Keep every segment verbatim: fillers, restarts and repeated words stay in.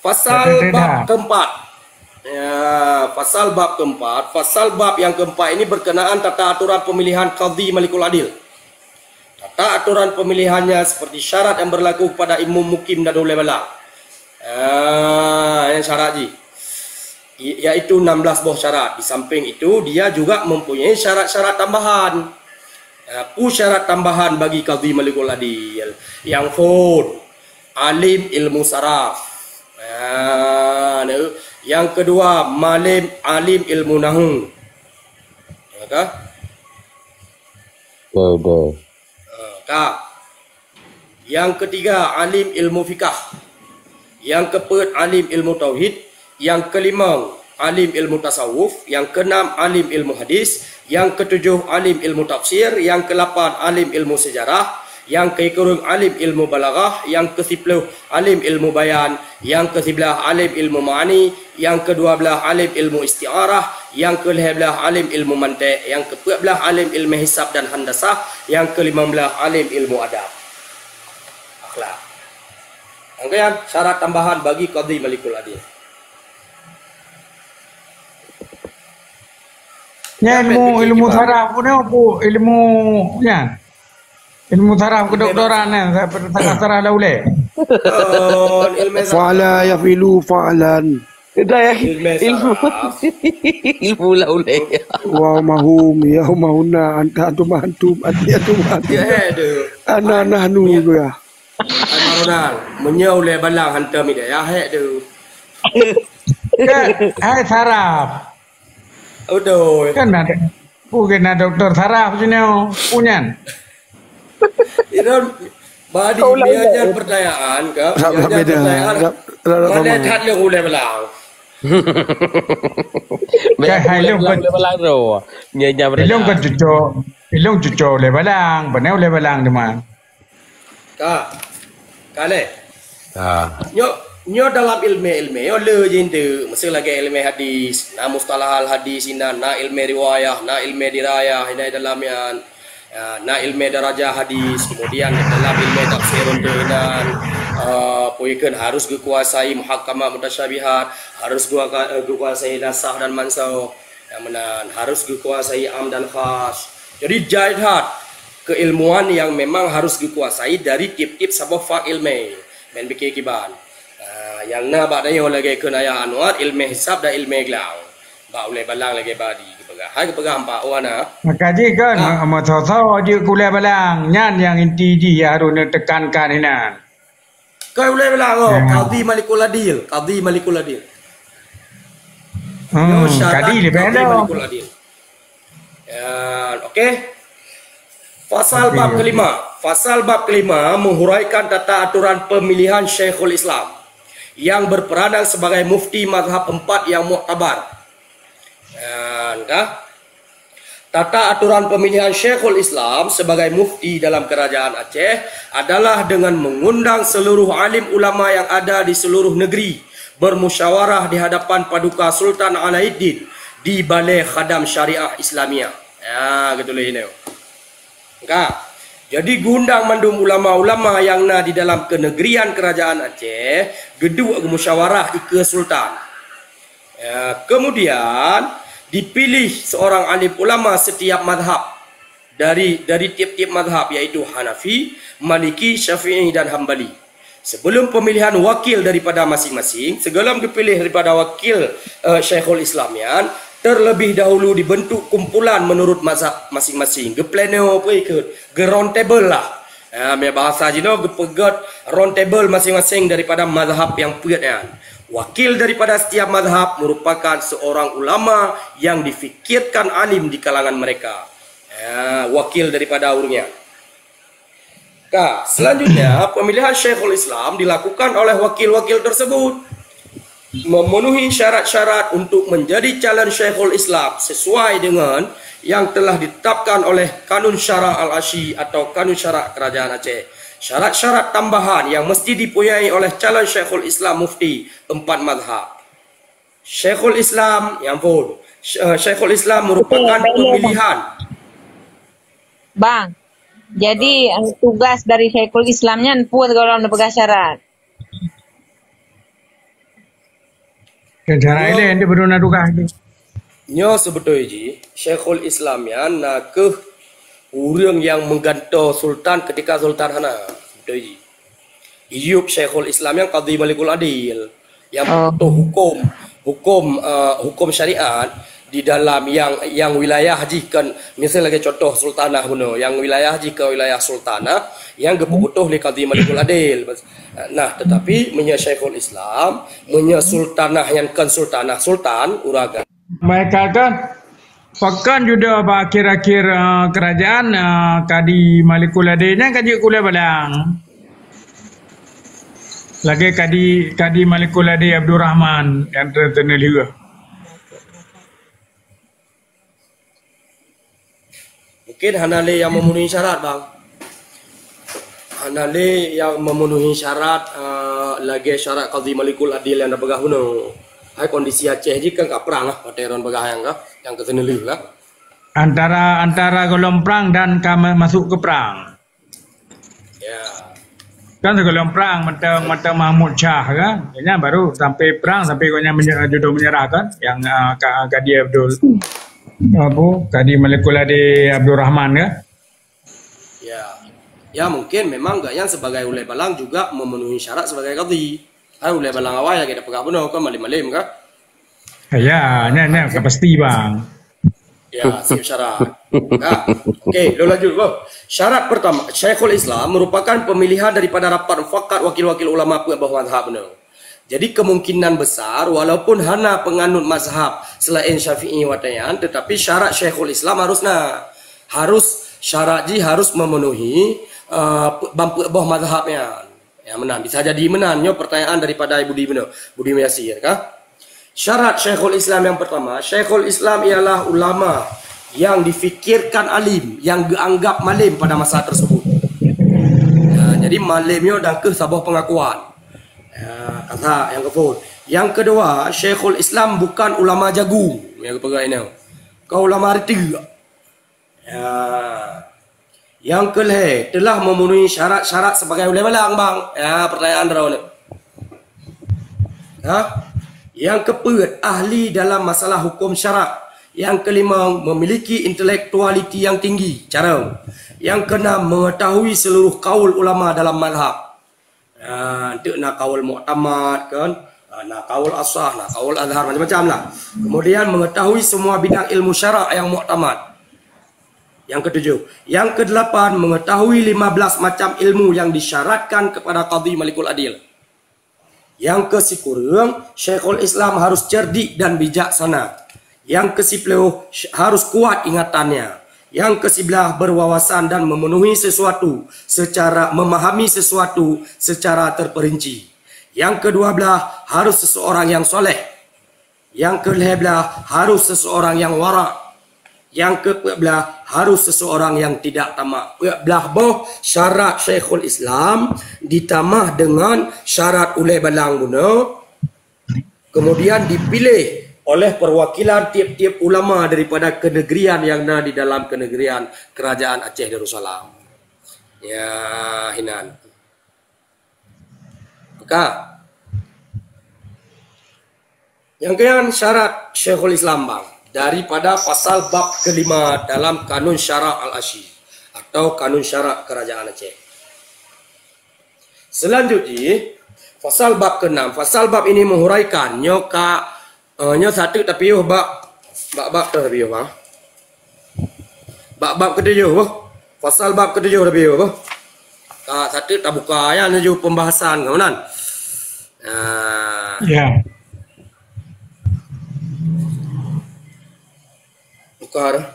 Fasal bab keempat. Ya, fasal bab keempat. Fasal bab yang keempat ini berkenaan tata aturan pemilihan Qadhi Malikul Adil. Tata aturan pemilihannya seperti syarat yang berlaku kepada imum mukim dan ulée balang. Ah, yang syarat ji. I-, yaitu enam belas boh syarat. Di samping itu, dia juga mempunyai syarat-syarat tambahan. Ah, pu syarat tambahan bagi Qadhi Malikul Adil. Yang phon, alim ilmu saraf. Ah, nah, yang kedua, malim, alim ilmu nahu. Ya kah? Betul. Ah, ka. Yang ketiga, alim ilmu fikah. Yang keempat, alim ilmu tauhid. Yang kelima, alim ilmu tasawuf. Yang keenam, alim ilmu hadis. Yang ketujuh, alim ilmu tafsir. Yang kelapan, alim ilmu sejarah. Yang kekureueng, alim ilmu balaghah. Yang kesiploh, alim ilmu bayan. Yang kesiblah, alim ilmu ma'ani. Yang kedua belah, alim ilmu isti'arah. Yang kelhée belah, alim ilmu mantiq. Yang kepeuet belah, alim ilmu hisab dan handasah. Yang kelima belah, alim ilmu adab. Akhlak. Nyang keu nyan, syarat tambahan bagi Qadhi Malikul Adil. Nyan ilmu, ilmu saraf pun apa? Ilmu nyan. Ilmu saraf kedoktoran nyan, saraf-saraf lam ulée. Oh, ilmu saraf. Fa'ala yaf'ilu fa'lan. Dah ya. Ilmu ilmu saraf. Ilmu lam ulée. Wa mahum, ya mahuna, anta antum antum, anti antum anti. Ya, aduh. Ana nahnu tu ya. Almarhum, meunyoe ulée balang hantom ideh, ya, hek tu. Ke, hai saraf. Aduh. Kan ada. Bukan ada doktor saraf sini, oh. Punyan. Itu, badi, biar jangan pertanyaan, Kak. Biar jangan pertanyaan. Mana that le ulée balang. Kan hai lôn kan. Ulée balang tu. Nya, nya ilong kan cucok. Ilong cucok ulée balang. Benar ulée balang teman. Ka. Ka lé. Ha. Nyoe, nyoe dalam ilmu-ilmu, nyoe le jih tu. Mesti lagi ilmu hadis, na mustalahal hadis inan, na ilmu riwayah, na ilmu dirayah inan dalam nyan. Ya, na ilmu darajah hadis, kemudian dalam ilmu tafsir untuk inan, eh, puyukeun harus geukuasai muhakamat mutasyabihat, harus gua-, eh, geukuasai nasah dan mansukh. Nyang meunan harus geukuasai am dan khas. Jadi jai that keilmuan yang memang harus geukuasai dari tiep-tiep saboh fak ilmu. Ban pike kiban. Ah, nyang na bak tanyoe lagée kheun Ayah Anwar, ilmu hisab dan ilmu glang. Bak ulée balang lagée badi geupeugah. Hai geupeugah empat wana. Maka jih kan, ah, ma-, ma-, soe-soe jeuet keu ulée balang. Nyan nyang inti jih nyang harôh neutekankan inan. Keu ulée balang, oh, ya. Qadhi Malikul Adil, Qadhi Malikul Adil. Hmm, nyoe syarat kadi leubeh Qadhi Malikul Adil. Ya, oke. Fasal bab kelima. Fasal bab kelima menghuraikan tata aturan pemilihan Syekhul Islam yang berperanan sebagai mufti mazhab empat yang muktabar. Ya, dah. Tata aturan pemilihan Syekhul Islam sebagai mufti dalam Kerajaan Aceh adalah dengan mengundang seluruh alim ulama yang ada di seluruh negeri bermusyawarah di hadapan Paduka Sultan Alaiddin di Balai Khadam Syariah Islamiyah. Ya, gitu lah ini. Ka. Jadi geuundang mandum ulama-ulama nyang na di dalam keunegrian Kerajaan Aceh geuduek geumusyawarah ikeue sultan. Ya, kemudian dipilih seorang alim ulama setiap mazhab dari, dari tiep-tiep mazhab, yaitu Hanafi, Maliki, Syafi'i, dan Hambali. Sebelum pemilihan wakil daripada masing-masing, sebelum geupiléh daripada wakil, eh, Syekhul Islam nyan, terlebih dahulu dibentuk kumpulan menurut mazhab masing-masing. Geupleno peue ikot, geu-round table lah. Ha, meunan bahasa jinoe geupeugét round table masing-masing daripada mazhab nyang peuet nyan. Wakil daripada setiap mazhab merupakan seorang ulama yang difikirkan alim di kalangan mereka. Ha, wakil daripada ureuëng nyan. Ka, selanjutnya, pemilihan Syekhul Islam dilakukan oleh wakil-wakil tersebut memenuhi syarat-syarat untuk menjadi calon Syekhul Islam sesuai dengan yang telah ditetapkan oleh Kanun Syara Al-Asyi atau Kanun Syara Kerajaan Aceh. Syarat-syarat tambahan yang mesti dipunyai oleh calon Syekhul Islam Mufti empat mazhab. Syekhul Islam, ya ampun, Sy-, eh, Syekhul Islam merupakan pemilihan. Bang, jadi, eh, tugas dari Syekhul Islam nyan peue kalau neupeugah syarat? Dan cara lain dia baru nak tukar. Nyoe seubeutôi jih, Syekhul Islam nyan na kheueh ureuëng nyang meugantoe sultan keutika sultan hana. Seubeutôi jih. Iyup Syekhul Islam nyang Qadhi Malikul Adil, nyang Oh. peutoh hukum, hukum, eh, hukum syariat di dalam nyang, nyang wilayah jih kan, misal lagée contoh sultanah bunoe, nyang wilayah jih ke wilayah sultanah, nyang geupeutoh lé Qadhi Malikul Adil. Nah, tetapi meunyoe Syekhul Islam, meunyoe sultanah nyang kan sultanah, sultan, ureuëng Baik, kan? Pakon juda bak akhir-akhir, eh, kerajaan, eh, Kadi Malikul Adil nyan ka jeuet keu ulée balang. Lagée Kadi, Kadi Malikul Adil Abdul Rahman nyang te-, teuneulieh. Mungkin hana lé nyang memenuhi syarat, bang. Hana lé nyang memenuhi syarat, eh, lagée syarat Qadhi Malikul Adil nyang na peugah bunoe. Hai kondisi Aceh jih kan ka prang lah, watée ron peugah nyang ka, nyang ka teuneulieh lah. Antara, antara gohlom prang dan ka ma-, masuk ke prang. Ya. Kan sigohlom prang mantong, mantong Mahmud Shah kan. Nyan baru sampai prang, sampai gobnyan menye-, judo menyerah kan. Yang, ah, Ka-, Kadi Abdul, apa, Kadi Malikul Adi Abdul Rahman kan. Ya. Ya, mungkin memang gobnyan sebagai ulée balang juga memenuhi syarat sebagai kadi. Hai ulée balang awai lagée tapeugah bunoe kan, malem-malem kan. Ya, nyan, nyan, ka pasti, bang. Ya, siap syarat. Nah, okey, lôn lanjut, bro. Syarat pertama, Syekhul Islam merupakan pemilihan daripada rapat mufakat wakil-wakil ulama peuet boh mazhab nyoe. Jadi, kemungkinan besar, walaupun hana penganut mazhab selain Syafi'i watée nyan, tetapi syarat Syekhul Islam harus na. Harus, syarat jih harus memenuhi, eh, pe-, ban peuet boh mazhab nyan. Ya, meunan. Bisa jadi meunan. Nyoe pertanyaan daripada Budi Beno-, Budi Yasir, kah? Syarat Syekhul Islam yang pertama, Syekhul Islam ialah ulama yang difikirkan alim, yang geuanggap malem pada masa tersebut. Ya, jadi malem nyoe dan keuh saboh pengakuan. Ya, kata yang kephôn. Yang kedua, Syekhul Islam bukan ulama jagung. Ya, kepeugah ini. Kau ulama retik. Ya. Yang kelhée, telah memenuhi syarat-syarat sebagai ulée balang, bang. Ya, pertanyaan droeneuh. Ha? Yang kepeuet, ahli dalam masalah hukum syarak. Yang kelima, memiliki intelektualiti yang tinggi. Cara. Yang keenam, mengetahui seluruh kaul ulama dalam mazhab. Ah, enteuk na kaul muktamad kan, ah, na kaul asah, na kaul azhar, macam-macam lah. Kemudian mengetahui semua bidang ilmu syarak yang muktamad. Yang ketujuh. Yang kedelapan, mengetahui lima belas macam ilmu yang disyaratkan kepada Qadhi Malikul Adil. Yang kesikureueng, Syekhul Islam harus cerdik dan bijaksana. Yang kesiploh, harus kuat ingatannya. Yang kesiblah, berwawasan dan memenuhi sesuatu secara, memahami sesuatu secara terperinci. Yang kedua belah, harus seseorang yang soleh. Yang kelhée belah, harus seseorang yang wara. Yang kepeuet belah, harus seseorang yang tidak tamak. Peuet belah boh syarat Syekhul Islam ditamah dengan syarat ulée balang bunoe, kemudian dipilih oleh perwakilan tiep-tiep ulama daripada kenegerian yang na di dalam kenegerian Kerajaan Aceh Darussalam. Ya, hinan. Maka, nyang keunan syarat Syekhul Islam, bang, daripada pasal bab kelima dalam Kanun Syarak Al-Asyi atau Kanun Syarak Kerajaan Aceh. Selanjutnya, pasal bab keenam. Pasal bab ini menghuraikan nyoe ka, eh, nyoe sateuk tapiôh bab, bab-bab tu tapiôh, bang. Bab-bab ketujuh, boh. Pasal bab ketujuh tapiôh, boh. Ka sateuk tabuka ayat laju pembahasan, kawanan. Ah. Ya. Buka dah.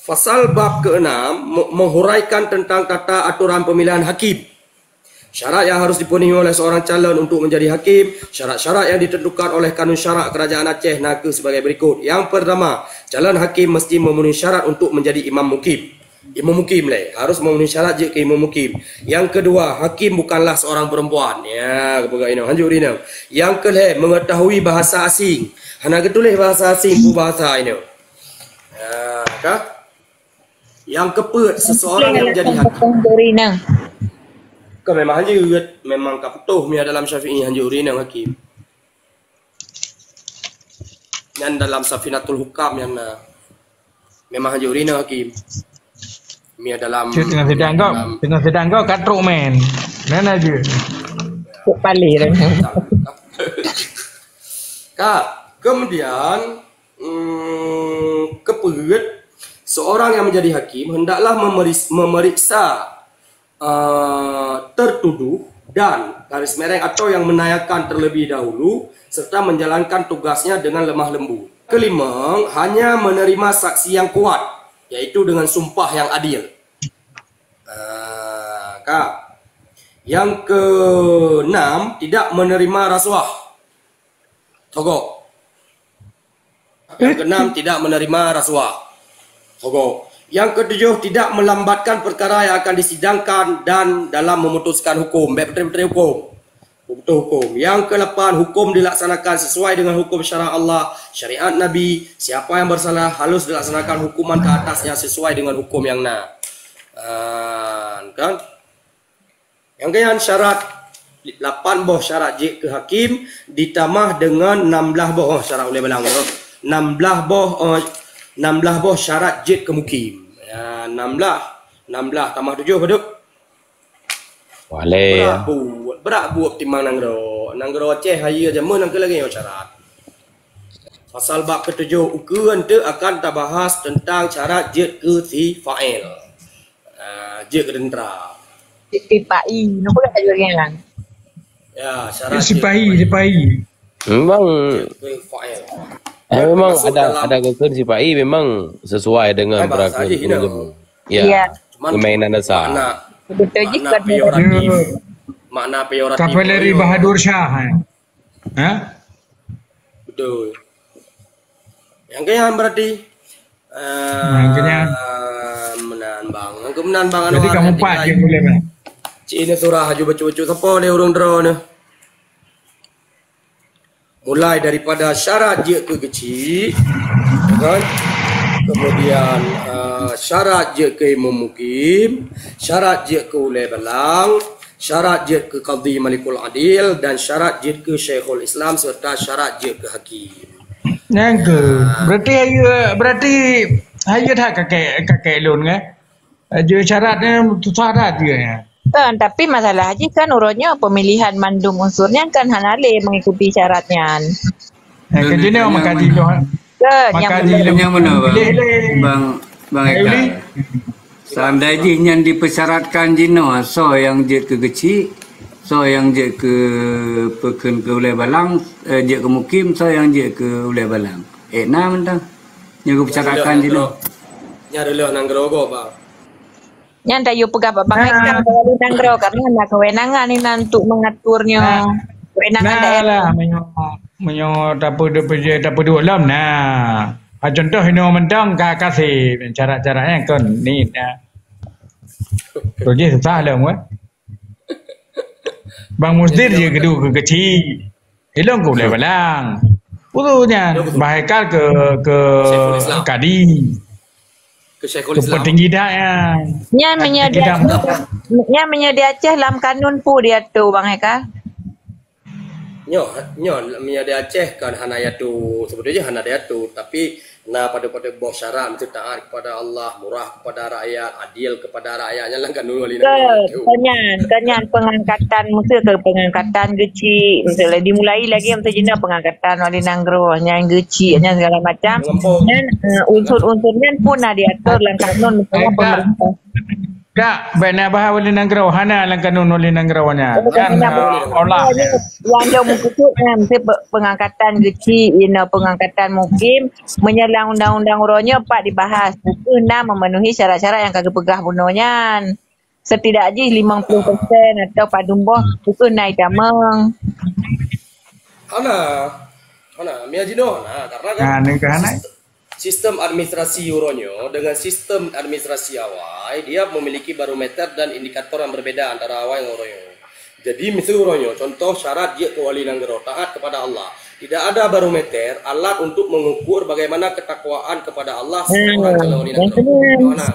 Pasal bab keenam me-, menghuraikan tentang tata aturan pemilihan hakim. Syarat yang harus dipenuhi oleh seorang calon untuk menjadi hakim, syarat-syarat yang ditentukan oleh Kanun Syarak Kerajaan Aceh nakeuh sebagai berikut. Yang pertama, calon hakim mesti memenuhi syarat untuk menjadi imam mukim. Imam mukim lé, harus memenuhi syarat jeuet keu imam mukim. Yang kedua, hakim bukanlah seorang perempuan. Ya, kepeugah inong, hanjeuet inong. Yang kelhée, mengetahui bahasa asing. Hana geutuléh bahasa asing, peue bahasa inong. Ya, kah? Yang kepeuet, seseorang yang jadi hakim. Bukan juri nang. Kan memang hanjeuet, memang ka peutoh mia dalam Syafi'i hanjeuet ureueng inong hakim. Nyan dalam Safinatul Hukam nyan na. Memang haju rinah hakim. Mia dalam, cit tengah sidang kau, dalam tengah sidang kau katrok men. Mana je? Kok paling dah. Ka, kemudian, mm, kepeue, seorang yang menjadi hakim hendaklah memeris-, memeriksa eh, tertuduh dan garis mereng atau yang menanyakan terlebih dahulu serta menjalankan tugasnya dengan lemah lembut. Kelima, hanya menerima saksi yang kuat, yaitu dengan sumpah yang adil. Ah, ka. Yang keenam, tidak menerima rasuah. Togok. Yang keenam, tidak menerima rasuah. Togok. Yang ketujuh, tidak melambatkan perkara yang akan disidangkan dan dalam memutuskan hukum. Baik, betul-betul hukum. Betul hukum. Yang kelapan, hukum dilaksanakan sesuai dengan hukum syara Allah, syariat Nabi. Siapa yang bersalah, harus dilaksanakan hukuman ke atasnya sesuai dengan hukum yang na. Ah, kan? Nyang keunan syarat, lapan boh syarat jeuet keu hakim, ditamah deungon nam blaih boh, oh, syarat ulée balang tu. Nam blaih boh, oh, nam blaih boh syarat jeuet keu mukim. Ya, nam blaih, nam blaih tamah tujoh padub? Waleh. Brat buet, brat buet timbang nanggroe. Nanggroe Aceh hayeue jameun nangkeu lagée nyoe syarat. Pasal bab ketujoh ukeue eunteuk akan tabahas teuntang syarat jeuet keu si fa'il. Ah, jeuet keu teuntra. Sipai, napa kata jeuet nyan? Ya, syarat jeuet sipai, keu sipai. Memang, jeuet keu fa'il. Eh, memang termasuk ada, dalam, ada keukeuen sipai memang sesuai dengan bahasa peraturan aja, you know. Ya. Ya. Cuman permainan dasar. Makna, betul je, makna peyoratif. Ya. Makna peyoratif. Kavaleri Bahadur Shah, eh? Ha? Betul. Nyang keunan berarti. Nyang keunan. Ah, meunan bang. Nyang keunan bang. Jadi anu kamu empat je boleh, bang. Cik ini surah aju bacut-bacut sapa lé ureuëng droe ni. Mulai daripada syarat jeuet keu keuchik, kan? Kemudian, ah, syarat jeuet keu imum mukim, syarat jeuet keu ulée balang, syarat jeuet keu qadhi malikul adil dan syarat jeuet keu Syekhul Islam serta syarat jeuet keu hakim. Nyang keu, berarti hayeue, berarti hayeue that kakek, kakek lôn, kan? Hayeue syarat nyan susah that jeuet nyan. Kan, tapi masalah jih kan uroe nyoe pemilihan mandum unsur nyan kan hana lé mengikuti syarat nyan. Eh, keu jinoe maka jinoe. Ke, maka nyang jinoe. Nyang mana, Bang? Pilih lé. Bang, Bang Eka. Uli? Seandai jih nyan dipersyaratkan jinoe, soe nyang jeuet keu keuchik, soe nyang jeuet keu peukheun keu ulée balang, eh, jeuet keu mukim, soe nyang jeuet keu ulée balang. Eh, na mantong. Nyang geupersyaratkan jinoe. Nyan reuloh nanggroe gob, Bang. Nyan tayue peugah bak Bang Eka, bak wali nanggroe, karena na kewenangan inan untuk mengatur nyoe. Kewenangan daerah. Nah lah, meunyoe, meunyoe tapeudu-, tapeuduek lom, nah. Ha, contoh inoe mantong ka kaseh cara-cara nyang kon nit, nah. Roh jih susah lom, weh. Bang Musdir je geuduek keu keuchik. Ilong keu ulée balang. Uroe nyan, Bang Haikal keu, keu kadi. Keu Syekhul Islam. Keu petinggi dak nyan. Nyan meunyoe di Aceh, nyan meunyoe di Aceh lam kanun peue diatur, Bang Haikal? Nyoe, nyoe meunyoe di Aceh kan hana diatur, sebetulnya hana diatur, tapi na padub-padub boh syarat, meusti taat kepada Allah, murah kepada rakyat, adil kepada rakyat, nyan lah kan dulu wali nanggroe. Ke nyan, ke nyan pengangkatan, meusti ke pengangkatan geuchik, meusti dimulai lagi meusti jinoe pengangkatan wali nanggroe, nyan geuchik, nyan segala macam. Nyan, eh, unsur-unsur nyan pun na diatur lam kanun misalnya pemerintah. Kak, bèk na bahas wali nanggroe, hana lam kanun wali nanggroe nyan. Oh, nyan, hana, eh, olah. Nyang lôn meukeusut nyan, meusti pe-, pengangkatan geuchik, inoe pengangkatan mukim, meunyoe lam undang-undang uroe nyoe pat dibahas, peue na memenuhi syarat-syarat nyang ka geupeugah bunoe nyan. Setidak jih limong ploh persen atau padum boh, peue na itamong. Hana, hana, mia jinoe hana, karena kan sistem, sistem administrasi uroe nyoe dengan sistem administrasi awai, dia memiliki barometer dan indikator yang berbeda antara awai ngon uroe nyoe. Jadi, miseue uroe nyoe, contoh syarat jeuet keu wali nanggroe, taat kepada Allah. Tidak ada barometer, alat untuk mengukur bagaimana ketakwaan kepada Allah seorang calon wali nanggroe. Hana.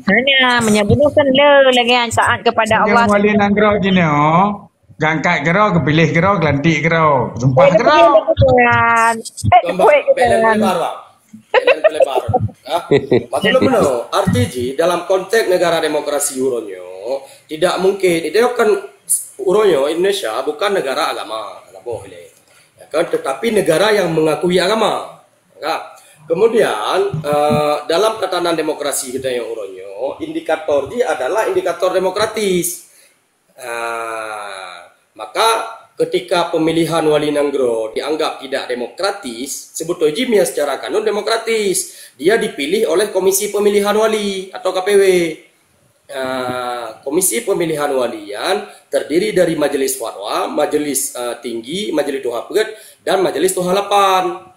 Hana, meunyoe bunoe kan le lagèe nyan taat kepada Allah. Wali nanggroe jinoe. Gangkat keudroe, geupiléh keudroe, geulantik keudroe, sumpah keudroe. Tuan, bèk lé lebar, bang. Bèk lé lebar. Ha? Maksud lôn bunoe, arti jih dalam konteks negara demokrasi uroe nyoe, tidak mungkin. Itu kan uroe nyoe Indonesia bukan negara agama, agama boleh. Ya kan? Tetapi negara yang mengakui agama. Ka. Kemudian, eh, dalam tatanan demokrasi kita yang uroe nyoe, indikator jih adalah indikator demokratis. Ah, maka ketika pemilihan wali nanggroe dianggap tidak demokratis, sebetulnya jih secara kanun demokratis. Dia dipilih oleh Komisi Pemilihan Wali atau K P W. Ah, Komisi Pemilihan Wali nyan terdiri dari Majelis Fatwa, Majelis, ah, Tinggi, Majelis Tuha Peuet, dan Majelis Tuha Lapan.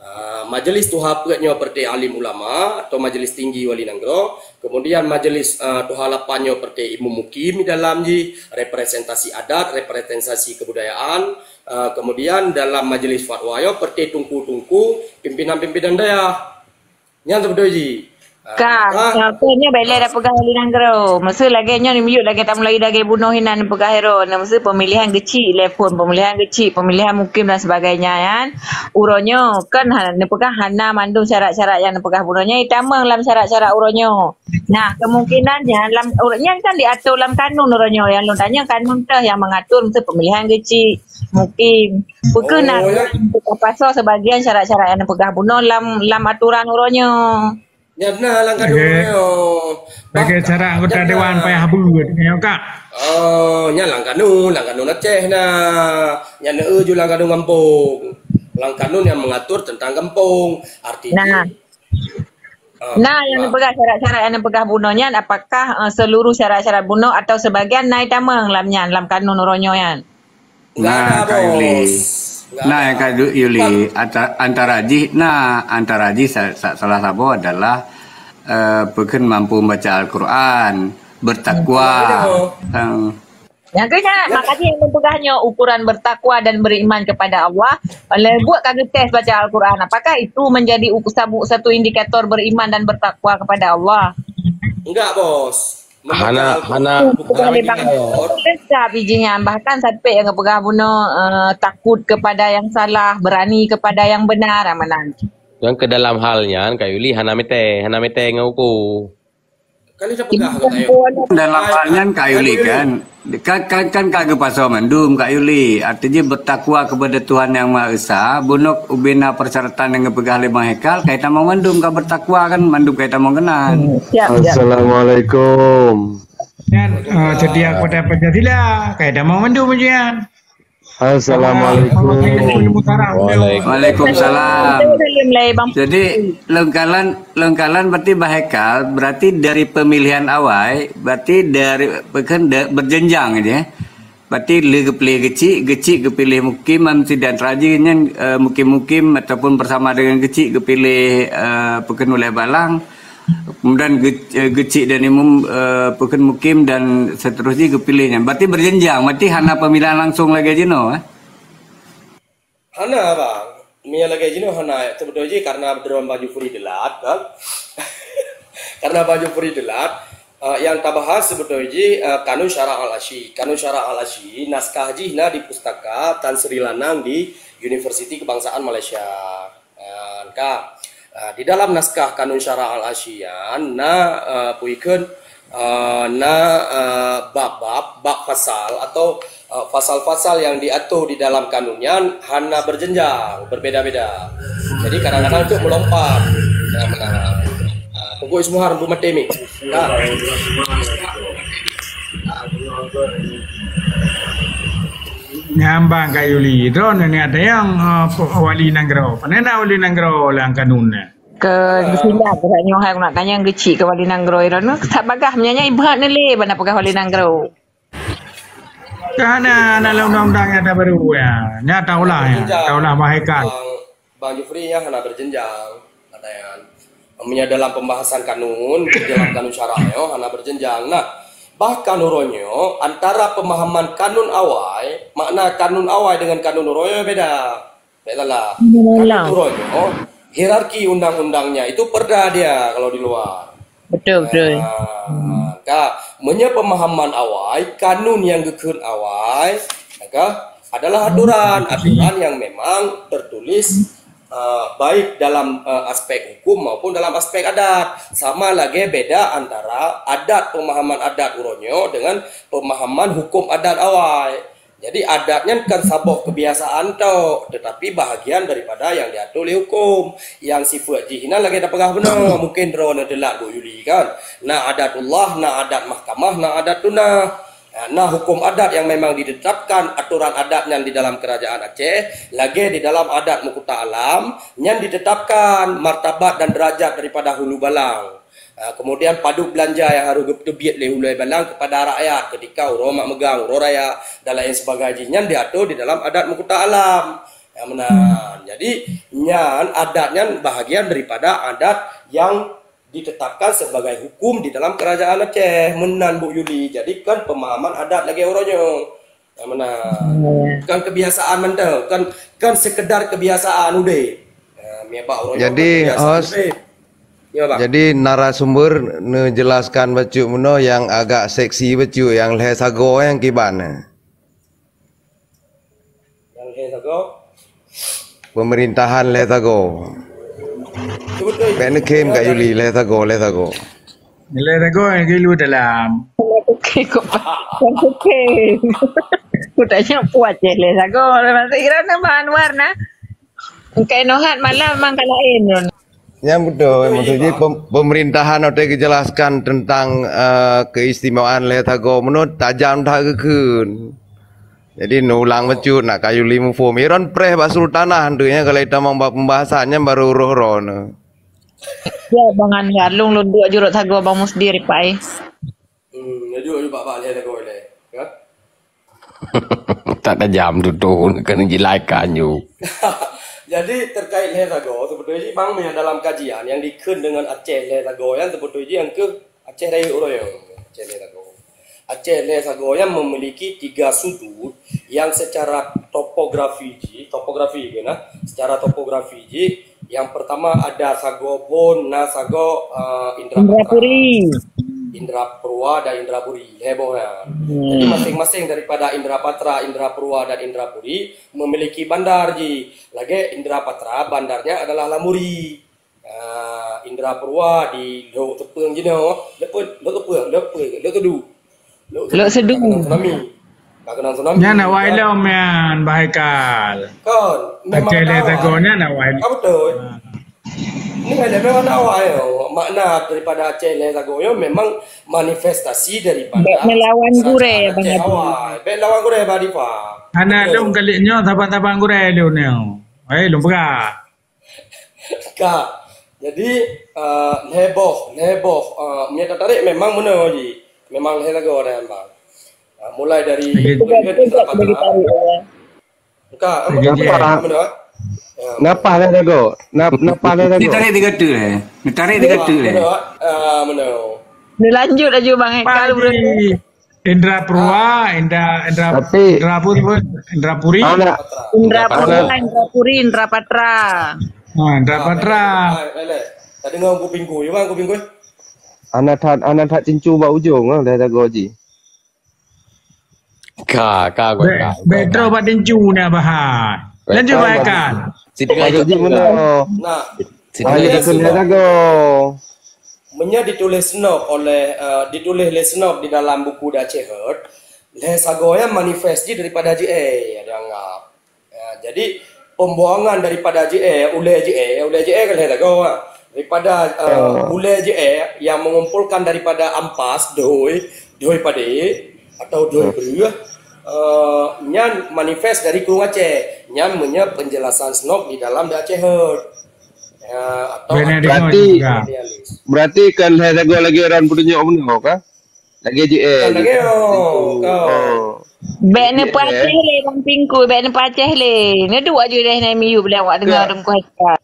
Ah, Majelis Tuha Peuet nyoe seperti alim ulama atau Majelis Tinggi Wali Nanggroe, kemudian Majelis, ah, Tuha Lapan nyoe seperti Imum Mukim di dalam jih, representasi adat, representasi kebudayaan, ah, kemudian dalam Majelis Fatwa nyoe seperti tungku-tungku, pimpinan-pimpinan dayah. Nyan seubeutôi jih. Ah, ka, maka, ah, kon nyoe bèk lé tapeugah wali nanggroe. Meuseu lagèe nyoe neumiyueb lagèe tamulai lagèe bunoe hinan neupeugah ero. Meuseu pemilihan geuchik lé phon, pemilihan geuchik, pemilihan mukim dan sebagainya nyan. Uroe nyoe kan ha-, neupeugah hana mandum syarat-syarat nyang neupeugah bunoe nyoe itamong lam syarat-syarat uroe nyoe. Nah, kemungkinan nyan lam uroe nyan kan diatur lam kanun uroe nyoe. Nyang lôn tanyong kanun teuh nyang mengatur meuseu pemilihan geuchik, mukim. Peu kheueh na, oh, ya, untuk pasoe sebagian syarat-syarat nyang neupeugah bunoe lam, lam aturan uroe nyoe. Nyan na lam kanun, oke, nyoe. Sebagai syarat anggota dewan payah beuet, nyoe, Kak. Oh, nyan lam kanun, lam kanun Aceh na. Nyan na, eh, ju lam kanun gampông. Lam kanun yang mengatur tentang gampông. Arti, nah, jih, ah, nah, yang, nah, neupeugah syarat-syarat yang neupeugah bunoe nyan, apakah, eh, seluruh syarat-syarat bunoe atau sebagian na itamong lam nyan, lam kanun uroe nyoe nyan? Enggak ada, Kak Yuli. Bos. Enggak ada. Nah, Kak Yu-, Yuli, anta-, antara jih, nah, antara jih sa-, sa-, salah saboh adalah, eh, peukheun mampu membaca Al-Quran, bertakwa. Hmm. Nyang keuh nyan, makanya yang peugah nyoe ukuran bertakwa dan beriman kepada Allah, lé buet ka geutés baca Al-Quran. Apakah itu menjadi uku-, sabu-, satu indikator beriman dan bertakwa kepada Allah? Enggak, Bos. Hana, hana, bukan hana lé bang. Lengkap ijih nyan, bahkan sampai nyang geupeugah bunoe, eh, takut kepada yang salah, berani kepada yang benar, ah, meunan. Nyang keu dalam hal nyan, Kak Yuli hana meuté, hana meuté ngon uku. Kan dah peugah, kata ayah. Dalam hal nyan, Kak Yuli, kan, kan, kan, kan ka geupasoe mandum, Kak Yuli. Artinya bertakwa kepada Tuhan Yang Maha Esa, bunoe ubena persyaratan nyang geupeugah lé Bang Hekal, ka itamong mandum ka bertakwa kan, mandum ka itamong keunan. Hmm, siap, siap. Assalamualaikum. Dan, eh, setia kepada Pancasila, ka itamong mandum ujian. Assalamualaikum. Waalaikumsalam. Waalaikumsalam. Jadi, lengkalan, lengkalan berarti Bang Hekal, berarti dari pemilihan awai, berarti dari, bukan da-, berjenjang aja, ya. Berarti lé geupiléh geuchik, geuchik geupiléh mukim, am sidan raja nyan, eh, mukim-mukim ataupun bersama dengan geuchik geupiléh, eh, peukheun ulèh balang, kemudian ge-, eh, geuchik dan imum, eh, peukheun mukim dan seterusnya geupiléh nyan. Berarti berjenjang, berarti hana pemilihan langsung lagèe jinoe, eh? Hana, Bang. Meunyoe lagèe jinoe hana, seubeutôi jih karena droe Bang Jufri teulat, kan? Karena Bang Jufri teulat, eh, nyang tabahas seubeutôi jih, eh, Kanun Syara Al-Asyi. Kanun Syara Al-Asyi, naskah jih na di pustaka Tan Sri Lanang di Universiti Kebangsaan Malaysia. Kan, ka. Eh, di dalam naskah Kanun Syara Al-Asyi nyan na, eh, peue jikheun, eh, na, eh, bab-bab, bab fasal atau, eh, fasal-fasal yang diatur di dalam kanun nyan hana berjenjang, berbeda-beda. Jadi kadang-kadang tu melompat. Ya, benar. Ah, Teungku Ismuhar, Teungku Matemi. Nah. Nyan Bang Kak Yuli, droeneuh ni ada nyang, eh, wali nanggroe. Pane na wali nanggroe lam kanun nyan? Keu silap, uroe nyoe hai nak tanyong geuchik keu wali nanggroe droeneuh. That bagah meunyo nyan ibuet neuh lé bak na peugah wali nanggroe. Kan na, na lam undang-undang nyang baru, ya. Nyan taulah, ya. Taulah Bang Hekal. Bang, Bang Jufri, nyan hana berjenjang, kata nyan. Meunyo dalam pembahasan kanun, dalam kanun syarak nyoe hana berjenjang. Nah, bahkan uroe nyoe antara pemahaman kanun awai, makna kanun awai dengan kanun uroe nyoe beda. Beda lah. Beda lah. Kanun uroe nyoe, hierarki undang-undangnya itu perda dia kalau di luar. Betul, betul. Ah, Ka, meunyoe pemahaman awai, kanun nyang geukheun awai, ka, adalah aturan, aturan yang memang tertulis, eh, baik dalam, eh, aspek hukum maupun dalam aspek adat. Sama lagée beda antara adat, pemahaman adat uroe nyoe dengan pemahaman hukum adat awai. Jadi, adat nyan kan saboh kebiasaan tok, tetapi bahagian daripada yang diatur lé hukum. Yang sifat jih inan lagée tapeugah bunoe, mungkin droeneuh teulat, Bu Yuli, kan. Na adatullah, na adat mahkamah, na adat tunah. Nah, na hukum adat yang memang ditetapkan aturan adat nyan di dalam kerajaan Aceh, lagée di dalam adat Meukuta Alam, nyan ditetapkan martabat dan derajat daripada hulu balang. Ah, kemudian padub beulanja nyang harôh geuteubiet lé ulée balang kepada rakyat ketika uroe mak meugang, uroe raya dan lain sebagainya, nyan diatur di dalam adat Meukuta Alam. Nyang meunan. Jadi, nyan adat nyan bahagian daripada adat yang ditetapkan sebagai hukum di dalam kerajaan Aceh. Meunan, Bu Yuli. Jadi, kan pemahaman adat lagée uroe nyoe. Nyang meunan. Bukan kebiasaan mantong, bukan, bukan sekedar kebiasaan udeb. Ya, mi bak uroe nyoe. Jadi, bukan kebiasaan udeb. Ya, Bang. Jadi, narasumber neujelaskan bacut meunoe nyang agak seksi bacut, nyang lhée sagoe nyang kiban. Nyang lhée sagoe? Pemerintahan lhée sagoe. Beutôi. Bèk neukhém Kak Yuli, lhée sagoe, lhée sagoe. Lhée sagoe nyang geulu dalam. Oke, kok pa-, oke. Ku tanya puat je lhée sagoe. Masih kira nama Anwar na. Engkai nohat malam memang ka laén. Nyang beutôi, maksud jih pem-, pemerintahan watée geujelaskan tentang, eh, keistimewaan lhée sagoe meunoe tajam that geukheun. Jadi, neulang bacut nak Kak Yuli muphom. Iron preh bak sultanah, hantu nyan kalau tamong bak pembahasan nyan baru roh-roh nyoe. Ya, Bang Anwar, lôn, lôn duek jurot sagoe Bang Musdi ripai. Hmm, ya juga, juga bak lhée sagoe lé, ya. Tak tajam tutoe keuneuk jilaikan ju. Jadi, terkait lhée sagoe, sebetulnya jih bang, dalam kajian yang dikheun dengan Aceh lhée sagoe nyan, sebetulnya jih nyang keuh Aceh Rayeuk uroe nyoe, Aceh lhée sagoe. Aceh lhée sagoe nyan memiliki tiga sudut yang secara topografi jih, topografi ke nah, secara topografi jih, yang pertama ada sagoe phon, na sagoe, eh, Indra Indra Patra. Puri. Indra Purwa dan Indra Puri, lhée boh nyan. Hmm. Jadi, masing-masing daripada Indra Patra, Indra Purwa dan Indra Puri memiliki bandar jih. Lagée Indra Patra, bandarnya adalah Lamuri. Ah, Indra Purwa di Lhok Teupeueng jinoe. Lhok Teupeueng, Lhok Teupeueng, Lhok Teupeueng, Lhok Tedu. Lhok Tedu. Lhok Tedu. Ka keunong tsunami. Ka keunong tsunami. Nyan awai lom nyan, Bah Haikal. Kan, memang Aceh lhée sagoe nyan awai. Ah, beutôi. Ah. Ni kan memang awai, makna daripada Aceh lhée sagoe nyoe memang manifestasi daripada kerajaan Aceh awai. Bèk melawan gurée, Bang Adi. Bèk lawan gurée, Bang Dipa. Hana lôn kali nyoe saban-saban gurée lôn nyoe. Eh, lôn peugah. Ka. Jadi, eh, lhée boh, lhée boh, eh, meunyoe tatarék memang meunoe jih. Memang lhée sagoe nyan, Bang. Ah, mulai dari Lagi Indra Patra. Sudah ditarik, ya. Ka, lagi dia. Meunoe. Ya. Napa lhée sagoe? Nap-, napa lhée sagoe? Ditarék tiga teuk lé. Ditarék tiga teuk lé. Meunoe, ah, meunoe. Dilanjut laju, Bang Haikal. Indra Purwa, Indra, Indra, Tapi Indra Puri, Indra Puri. Indra Purwa, Indra Puri, Indra Patra. Ha, Indra Patra. Hai, hai, hai. Tak dengar kuping ku, ya, Bang, kuping ku. Hana that, hana that cincu bak ujong, ah, dah jaga ji. Ka, ka, ka. Bèk trôh bak cincu na, Bah. Lanjut, Bang Haikal. Maksud ji meunoe. Nah, Sinoe. Meunyoe dituléh sinob oleh, eh, dituléh lé sinob di dalam buku The Aceh Heart, lhée sagoe nyan manifest jih daripada J A dianggap. Ya, jadi pembuangan daripada J A, ulée J A, ulée J A kan lhée sagoe, daripada, eh, ulée J A yang mengumpulkan daripada ampas, doi, doi padé, atau doi breueh, eh, nyan manifest dari Krueng Aceh. Nyan meunyoe penjelasan sinob di dalam The Aceh Heart. Ya, atau berarti, berarti kan lhée sagoe lagée ran peutunyok bunoe ka? Lagée J A. Kan lagée, oh, oh. Bèk neupeuaceh lé, Bang Pingku, bèk neupeuaceh lé. Neuduek aju deh nai miyup lé awak deungoe Teungku Haikal.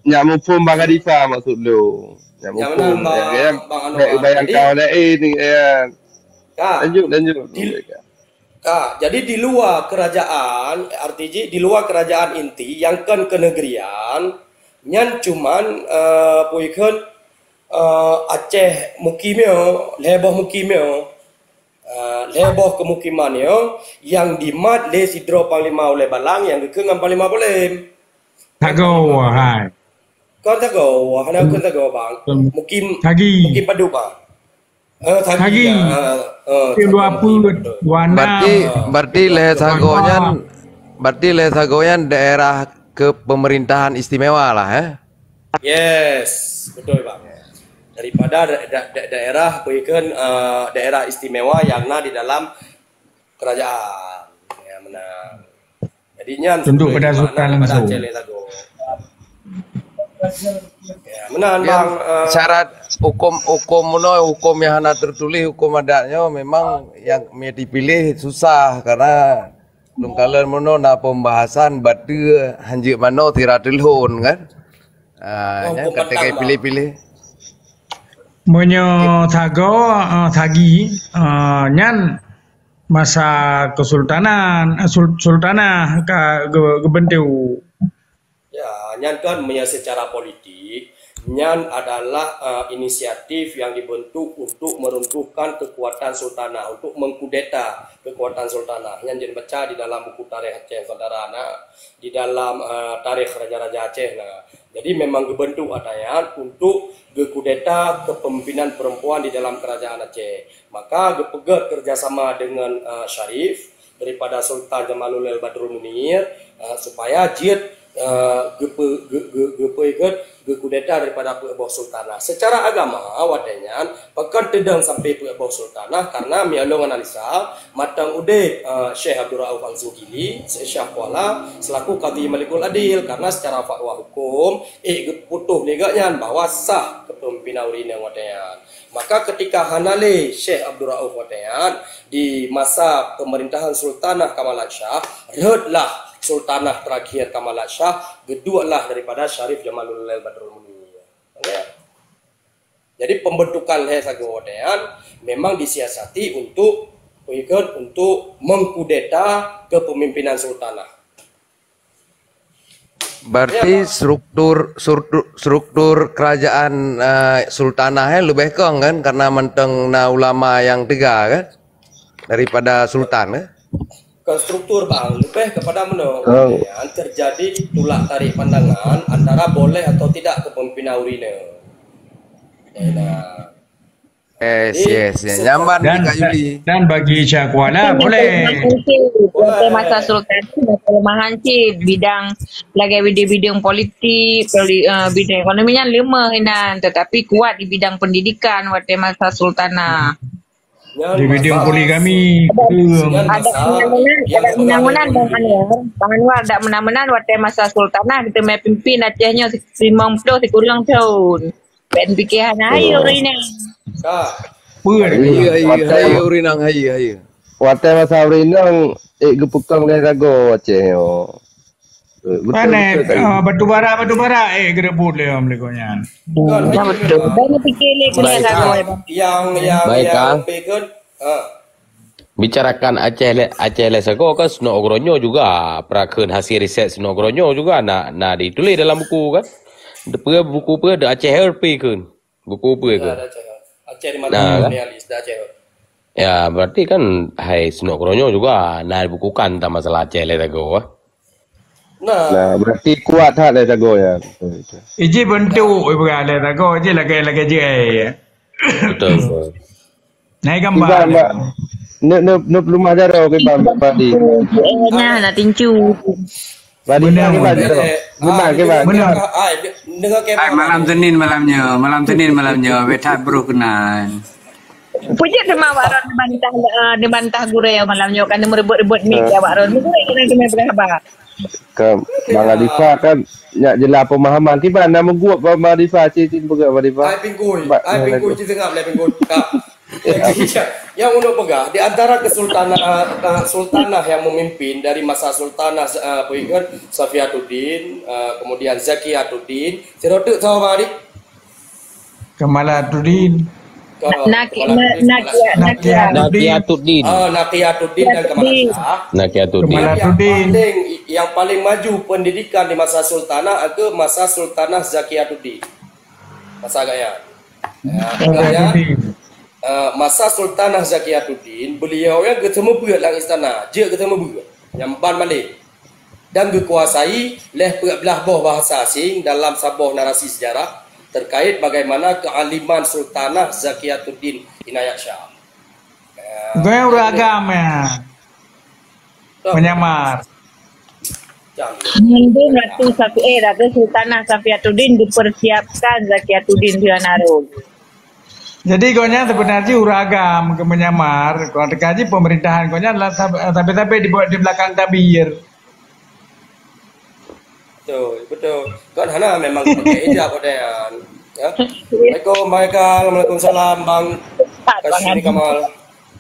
Nyak muphom Bang Hanifa maksud lôn. Nyak muphom. Bang Anwar. Bèk bayang kau laén ni, ya. Ka. Lanjut, lanjut. Di, ka. Jadi di luar kerajaan, arti jih di luar kerajaan inti yang kon keuneugeurian, nyan cuman, eh, peue kheun, Eh, Aceh mukim nyoe, lhèe boh mukim nyoe. Eh, lhèe boh keumukiman nyoe nyang dimat lé sidroe panglima ulèe balang nyang geukheun ngon Panglima Polem. Sagoe, hai. Kon sagoe, hana kon sagoe, Bang. Mukim, Sagi. Mukim padub, Bang. Eh, Sagi. Sagi. Ah, eh, Mukim dua puluh, betul. Dua enam. Berarti, berarti lhèe sagoe nyan, berarti lhèe sagoe nyan daerah kepemerintahan istimewa lah, eh? Yes, betul, Bang. Daripada da-, da-, da-, daerah, apa ikon, eh, daerah istimewa yang na di dalam kerajaan. Ya, meunan. Jadi, nyan tunduk pada sultan langsung. Aceh lhèe sagoe. Ya, meunan, Bang, eh. Syarat hukum, hukum meunoe, hukum nyang hana tertulis, hukum adat nyoe memang nyang dipilih susah karena lôn kalon meunoe na pembahasan bateu hanjeuet manoe sira teulhon kan. Ah, oh, nyan ka teuka piléh-piléh. Meunyoe sagoe, eh, Sagi, eh, nyan masa kesultanan, eh, sul-, sultanah ka ge-, geubentuk. Ya, nyan kan meunyoe secara politik, nyan adalah, eh, inisiatif yang dibentuk untuk meruntuhkan kekuatan sultanah, untuk mengkudeta kekuatan sultanah. Nyan jeuet baca di dalam buku tarikh Aceh Nusantara na, di dalam, eh, tarikh raja-raja Aceh na. Jadi memang geubentuk ata nyan untuk geukudeta kepemimpinan perempuan di dalam kerajaan Aceh. Maka geupeugèt kerjasama dengan, eh, Syarif daripada Sultan Jamaluddin Badrul Munir, eh, supaya jeuet, eh, geupe-, geu-, geu-, geupeugèt geukudeta daripada peuet boh sultanah. Secara agama, watèe nyan, pakon teudong sampai peuet boh sultanah, karena meunyoe lôn analisa, mantong udép, eh, Syekh Abdul Rauf Al-Zingkili, Syekh Kuala, selaku Kadhi Malikul Adil, karena secara fatwa hukum, ék geuputôh lé gobnyan bahwa sah kepemimpinan ureueng inong watèe nyan. Maka ketika hana lé Syekh Abdul Rauf watèe nyan, di masa pemerintahan Sultanah Kamalat Shah, rhötlah Sultanah terakhir Kamalat Shah, geudueklah daripada Syarif Jamaluddin Badrul Munir. Jadi pembentukan lhèe sagoe watèe nyan memang disiasati untuk, untuk mengkudeta kepemimpinan sultanah. Berarti struktur, struktur, struktur kerajaan, eh, sultanah, eh, leubeh kong kan, karena mantong na ulama nyang teuga kan, daripada sultan, eh? Konstruktur, Bang, lebih kepada meunoe, yang terjadi tulak tarik pandangan antara boleh atau tidak kepemimpinan ureueng inong. Nah, Yes, yes, yes. Nyaman dan, Kak Yuli. Dan bagi Syah Kuala, boleh. Waktu masa sultan tu ada kelemahan cit bidang lagèe bidang-bidang politik, poli-, eh, bidang ekonomi nyan lemah inan, tetapi kuat di bidang pendidikan waktu masa sultanah. Di bidang poligami, ada meunan-meunan, ada meunan-meunan, Bang Anwar. Bang Anwar, ada meunan-meunan waktu masa sultanah kita mai pimpin Aceh nyoe limong ploh sikureueng tahun. Pen pikir hana hayeue ureueng inong. Ka. Peue? Hayeue, hayeue, hayeue ureueng inong, hayeue, hayeue. Watèe masa ureueng inong, ék geupeukong lé sagoe Aceh nyoe. Eh, betul, betul tadi. Ah, batu bara, batu bara, eh, geureubeut lé ureueng nyan. Hmm, ya betul. Baik, Kang. Yang, yang, yang, yang, ah. Bicarakan Aceh lé, Aceh lé sagoe kan Snouck Hurgronje juga, peue kheun hasil riset Snouck Hurgronje juga na, na ditulis dalam buku kan. Peue buku peue The Aceh Heir peue kheun. Buku peue kheun. Aceh di mana? Nah, kan? Ya, berarti kan hai Snouck Hurgronje juga na dibukukan tentang masalah Aceh lé sagoe, eh. Nah. Nah, berarti kuat that lé sagoe nyan. Iji bentuk ibarat lé sagoe, iji lagèe-lagèe je, eh. Betul, betul. Nah, gambar. Iban, Mak. Neuk, neuk, neuk peulumah jaroe ke, Bang, Bang Di. Nya, nak tincu. Bang Di, Bang, Bang, jaroe. Gimana, gimana? Benar. Hai, malam Senin malam nyoe, malam Senin malam nyoe, beta bro kenal. Peujeuet teuma awak droe dibantah, eh, dibantah gurèe malam nyoe, kan meureubot-reubot mic awak droe. Meunan keuneuk peugah haba. Ka, Bang Alifa kan nyak jeulaih pemahaman. Kiban na meuguek Bang Alifa, cit-cit peugah Bang Alifa. Hai pinggui, hai pinggui, cit seungab lé pinggui. Ka. Yang untuk peugah, di antara kesultanah, eh, sultanah yang memimpin dari masa Sultanah, eh, apa ingat, Safiatuddin, eh, kemudian Zakiyatuddin, sidroe teuk sawa Bang Adi? Kamalatuddin. Naki-, Kamalatuddin, Nakia-, Salah. Nakia-, Nakiatuddin. Ah, Nakiatuddin dan Kamalatuddin. Nakiatuddin. Kemudian yang paling, yang paling maju pendidikan di masa sultanah ke masa Sultanah Zakiyatuddin. Masa gaya. Ya, eh, jadi, eh, masa Sultanah Zakiyatuddin, beliau nyang geuteumeubuet lam istana, jeuet geuteumeubuet, nyang ban malée, dan geukuasai leh peuet blaih boh bahasa asing dalam saboh narasi sejarah terkait bagaimana kealiman Sultanah Zakiyatuddin Inayat Shah. Ya, gurèe ureueng agam, ya. Menyamar. Mengandung Ratu Safi-, eh, Ratu Sultanah Safiatuddin dipersiapkan Zakiyatuddin Tuan Arung. Jadi, gobnyan sebenarnya ureueng agam ke menyamar, kalau teuka jih pemerintahan gobnyan lah sab-, sabe-sabe di, di belakang tabir. Betul, betul. Kan hana memang pakai hijab ada yang. Ya. Assalamualaikum, Bang Eka. Waalaikumsalam, Bang Kashmiri Kamal.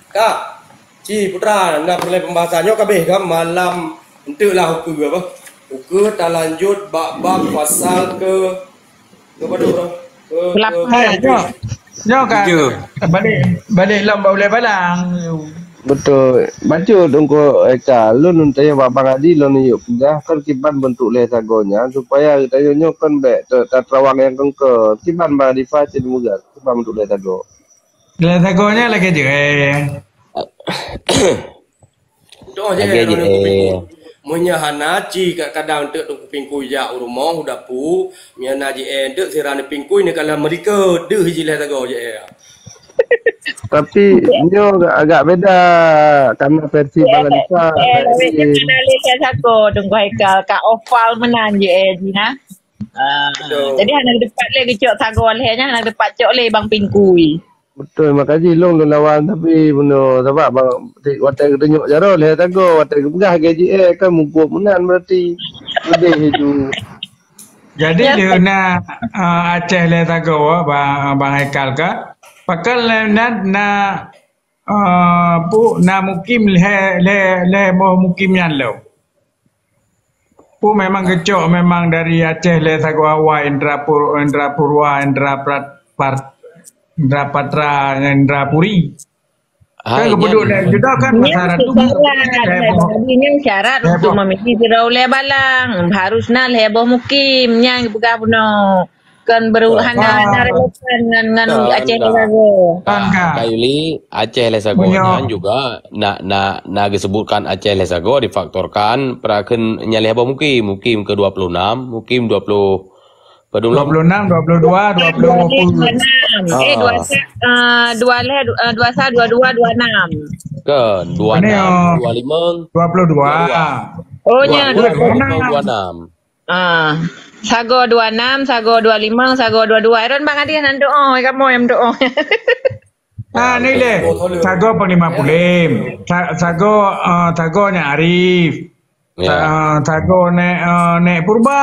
Kak, Ci Putra, na peureulèe pembahasan nyoe kabeh kan malam enteuk lah ukeue apa? Ukeue talanjut bak bab pasal ke, ke apa tu, bro? Ke, ke, eh, nyoe. Nyoe kan. Tujuh. Balik, balik lom bak ulèe balang. Betul. Bacut Teungku Eka, lôn tanyong bak Bang Adi, lôn yuk peugah kan kiban bentuk lhèe sagoe nyan supaya geutanyoe nyoe kan bèk ta-, tateurawang nyang keungke. Kiban Bang Adi Fa cit peugah, kiban bentuk lhèe sagoe. Lhèe sagoe nyan lagèe jeuet. Doh je. Lagèe jeuet. Meunyoe hana ci kadang-kadang teuk Teungku Pingkui jak u rumoh, u dapu, meunyoe na ji, eh, teuk sira ni Pingkui ni kalau meurikot, deuh ji lhèe sagoe je, eh. Tapi nyoe agak, agak beda karena versi Bang Adi Fa. Eh, eh, versi lhèe sagoe Teungku Haikal, ka ofal meunan je, eh, ji na. Ah, betul. Jadi hana deupat lé geucok sagoe lhèe nyan, hana deupat cok lé Bang Pingkui. Betul, makajih lôn lôn lawan, tapi bunoe sabab bang, watèe geutunyok jaroe lhèe sagoe, watèe geupeugah gaji, eh, kan mukub meunan berarti. Leubeh itu. Jadi, ya, lheuh na, ah, Aceh lhèe sagoe, Bang, Bang Haikal ka. Pakon lheuh na, na, ah, pu, na mukim lhèe, lhèe, lhèe boh mukim nyan lom. Pu memang geucok memang dari Aceh lhèe sagoe awai, Indra Pur-, Indra Purwa, Indra Prat-, Part-, Indra Patra, Indra Puri. Hai, kan geupeuduk nyan lhèe juta kan, nyan pasal tu syarat, lhèe boh. Jadi nyan syarat untuk memilih sidroe ulèe balang. Harus na lhèe boh mukim, nyan geupeugah bunoe. Kan beru-, hana, hana relevan ngan, ngan Aceh lhèe sagoe. Kan, Kak Yuli, Aceh lhèe sagoe nyan juga na, na, na geusebutkan Aceh lhèe sagoe difaktorkan perakheun nyang lhèe boh mukim, mukim ke dua puluh enam, mukim dua puluh, padum lom? Dua puluh enam, dua puluh dua, dua puluh. Dua enam. Eh, dua sa, eh, dua lhèe, eh, dua sa, dua dua, dua enam. Kan, dua enam, dua lima, dua puluh dua. Oh, nya, dua dua, dua enam. Dua enam. Ah, sagoe dua enam, sagoe dua lima, sagoe dua dua. Aaron Bang Adi nan doa, kamoe nyang doa. Ah, ni lé. Sagoe Panglima Pulim. Sa-, sagoe, ah, sagoe Nyak Arif. Ya. Sa-, ah, sagoe Nèk, ah, Nèk Purba.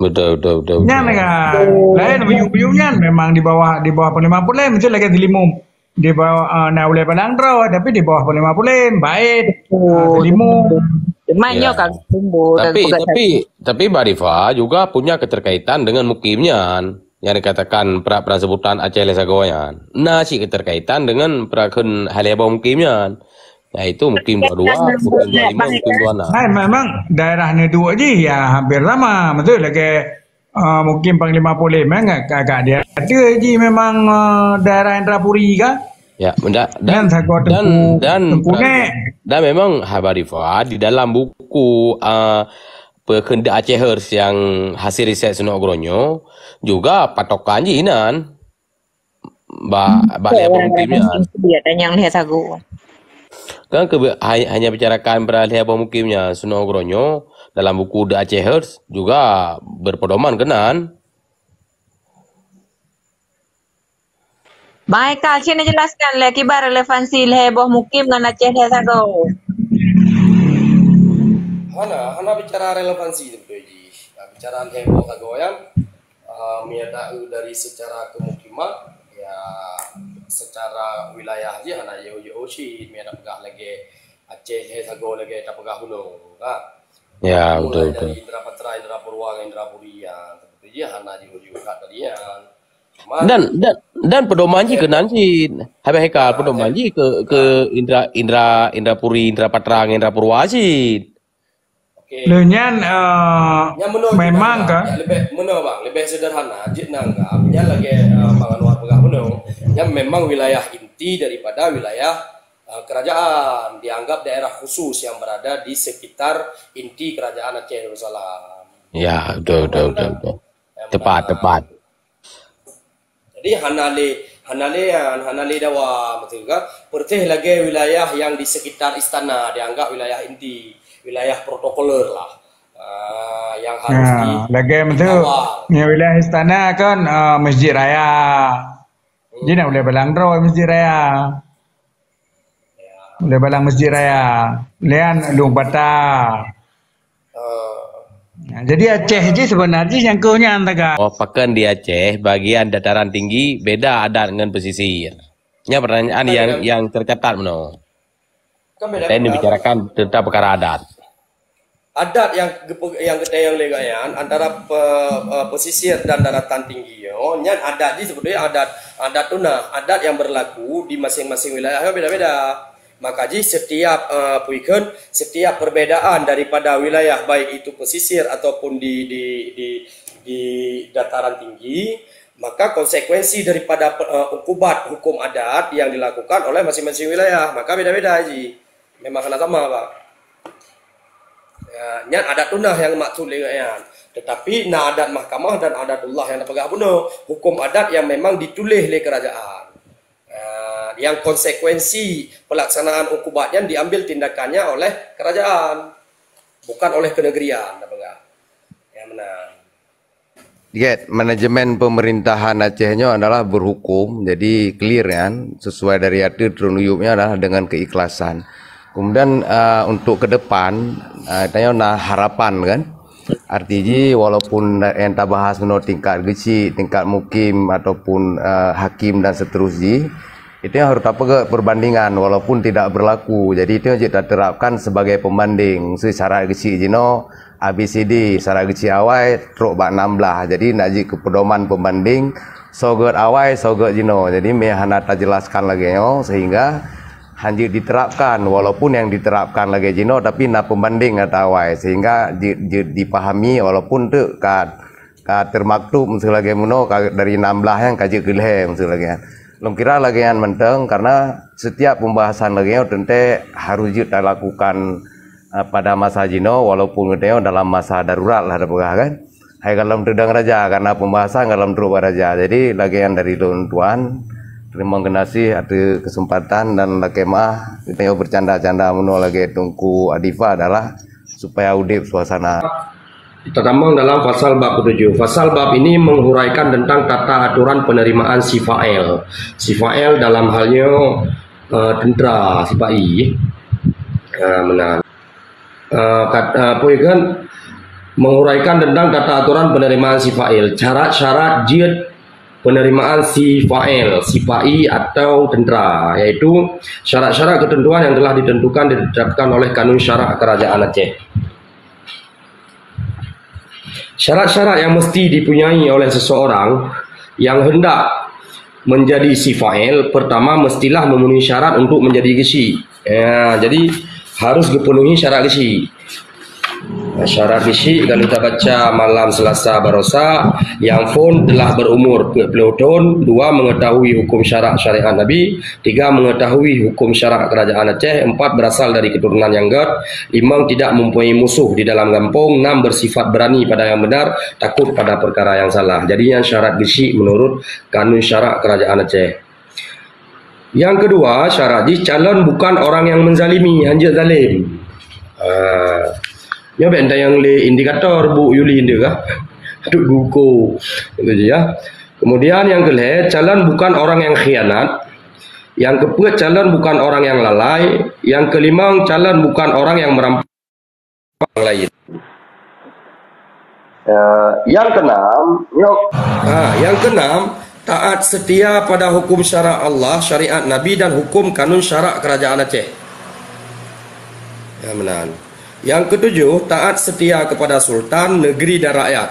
Betul, betul, betul, betul. Nyan kan. Laén buyueng-buyueng nyan memang di bawah, di bawah Panglima Pulim, mesti lagèe Jelimum. Di bawah, ah, na ulèe padang droe, tapi di bawah Panglima Pulim, Bait, ah, Jelimum. Cuma nyoe kan sumber dan tapi, tapi, tapi Bang Adi Fa juga punya keterkaitan dengan mukim nyan. Yang dikatakan pra-, pra sebutan Aceh lhèe sagoe nyan. Na cit keterkaitan dengan perakheun lhèe boh mukim nyan. Yaitu mukim dua dua, mukim dua lima, mukim dua enam. Hai, memang daerah ni dua ji ya hampir sama. Betul lagi. Ah, mungkin Panglima Polem, eh, agak, agak dia ada ji memang, ah, daerah Indrapuri kan? Ya, dan, dan, dan, dan memang Habarifa di dalam buku, ah, Peukheundak Aceh Hers yang hasil riset Sunok Gronyo juga patokan ji inan. Ba, ba lhèe boh mukim nyan. Dia tanyang lhèe sagoe. Kan ke, ha-, hanya bicarakan bra lhèe boh mukim nyan, Sunok Gronyo dalam buku The Aceh Hers juga berpedoman keunan. Bang Eka, cit neujelaskan lé kiban relevansi lhèe boh mukim ngon Aceh lhèe sagoe. Hana, hana bicara relevansi beutôi jih. Bicara lhèe boh sagoe nyan, ah, meunyo taeu dari secara kemukiman, ya, secara wilayah jih hana jauh-jauh cit, meunyo tapeugah lagèe Aceh lhèe sagoe lagèe tapeugah bunoe, kan? Ya, betul, betul. Mulai dari Indra Patra, Indra Purwa, Indra Puri, ya, seperti jih hana jauh-jauh that tadi, ya. Cuma dan, dan, dan pedoman jih keunan cit. Habéh ka pedoman jih ke, ke Indra, Indra, Indrapuri, Indra Patra ngon Indra Purwa cit. Oke. Lé nyan, eh, memang ka. Ya, lebih, meunoe, Bang, lebih sederhana, jeuet nan ka. Nyan lagèe, eh, Bang Anwar peugah. Yang memang wilayah inti daripada wilayah, eh, kerajaan, dianggap daerah khusus yang berada di sekitar inti kerajaan Aceh Darussalam. Ya, betul, betul, betul, betul. Yang Tepat, benar. tepat. Jadi hana lé, hana lé, hana lé dawa, betul kan? Persis lagèe wilayah yang di sekitar istana dianggap wilayah inti, wilayah protokoler lah. Ah, yang harus Nah, di lagèe betul. dikawal. Yang wilayah istana kan, ah, Masjid Raya. Hmm. Jadi nak boleh balang droe Masjid Raya. Ya. Boleh balang Masjid Raya. Lian Lueng Pata. Eh. Nah, jadi Aceh je sebenarnya nyang keu nyan taga. Oh, pakon di Aceh, bagian dataran tinggi beda adat ngon pesisir. Nya pertanyaan Kan yang, beda. yang tercatat meunoe. Kan beda Tadi beda. dibicarakan tentang perkara adat. Adat yang gepe-, yang geutanyong lé gobnyan antara pe-, eh, pesisir dan daratan tinggi nyoe, nyan adat jih sebetulnya adat, adat tunah, adat yang berlaku di masing-masing wilayah nyoe beda-beda. Maka jih setiap, eh, peue kheun, setiap perbedaan daripada wilayah, baik itu pesisir ataupun di, di, di, di dataran tinggi, maka konsekuensi daripada, eh, ukubat hukum adat yang dilakukan oleh masing-masing wilayah, maka beda-beda jih. Memang hana sama, Pak. Ya, nyan adat tunah nyang maksud lé nyan. Tetapi na adat mahkamah dan adatullah nyang tapeugah bunoe, hukum adat yang memang dituléh lé kerajaan. Ah, yang konsekuensi pelaksanaan ukubat nyan diambil tindakannya oleh kerajaan, bukan oleh kenegerian, tapeugah. Ya, meunan. Gét, manajemen pemerintahan Aceh nyoe adalah berhukum, jadi clear kan, sesuai dari até treun uyup nyoe adalah dengan keikhlasan. Kemudian, eh, untuk ke depan, eh, tanyoe na harapan kan. Arti jih walaupun yang tabahas meunoe tingkat geuchik, tingkat mukim ataupun, eh, hakim dan seterus jih, itu yang harus tapeugah perbandingan walaupun tidak berlaku. Jadi itu yang jeuet taterapkan sebagai pembanding. Miseu syarat geuchik jinoe A B C D, syarat geuchik awai trok bak enam belas. Jadi nak jeuet keu pedoman pembanding, soe gét awai, soe gét jinoe. Jadi meuhana tajelaskan lagée nyoe sehingga hana jeuet diterapkan, walaupun yang diterapkan lagée jinoe tapi na pembanding ata awai sehingga jeuet, jeuet dipahami walaupun teuk ka, ka termaktub miseu lagée meunoe ka dari enam belas nyang ka jeuet keu lhée miseu lagée nyan. Lôn kira lagée nyan mantong karena setiap pembahasan lagée nyoe teuntée harus jeuet talakukan, eh, pada masa jinoe walaupun geutanyoe dalam masa darurat lah tapeugah kan. Hai gohlom teudong raja karena pembahasan gohlom trok bak raja. Jadi lagée nyan dari lôn tuan, teurimong geunaséh ateueh kesempatan dan lakée meuah geutanyoe bercanda-canda meunoe lagée Teungku Adifa adalah supaya udeb suasana. Kita sambung dalam pasal bab ketujuh. Pasal bab ini menghuraikan tentang tata aturan penerimaan si fa'il. Si fa'il dalam hal nyoe, eh, tentera, sipa'i. Eh, meunan. Eh, kat-, eh, peue kan? Menghuraikan tentang tata aturan penerimaan si fa'il. Syarat-syarat jeuet penerimaan si fa'il, sipa'i atau tentera, yaitu syarat-syarat ketentuan yang telah ditentukan dan ditetapkan oleh Kanun Syarak Kerajaan Aceh. Syarat-syarat yang mesti dipunyai oleh seseorang yang hendak menjadi si fa'il, pertama mestilah memenuhi syarat untuk menjadi geuchik. Ya, jadi harus geupenuhi syarat geuchik. Nah, syarat geuchik ka lheueh tabaca malam Selasa barosa, yang phon telah berumur dua puluh tahun, dua mengetahui hukum syarak syariat Nabi, tiga mengetahui hukum syarak kerajaan Aceh, empat berasal dari keturunan yang gét, lima tidak mempunyai musuh di dalam gampong, enam bersifat berani pada yang benar, takut pada perkara yang salah. Jadi yang syarat geuchik menurut kanun syarak kerajaan Aceh. Yang kedua, syarat jih calon bukan orang yang menzalimi, hana jeuet zalim. Ah, nyoe bèk tanyong lé indikator Bu Yuli nyoe kah? Duek guko. Itu je ya. Kemudian yang kelhèe, calon bukan orang yang khianat. Yang keupeuet, calon bukan orang yang lalai. Yang kelimong, calon bukan orang yang merampas orang lain. Ya, yang keenam, nyoe. Ha, yang keenam, taat setia pada hukum syarak Allah, syariat Nabi dan hukum kanun syarak kerajaan Aceh. Ya, meunan. Yang ketujuh, taat setia kepada sultan, negeri dan rakyat.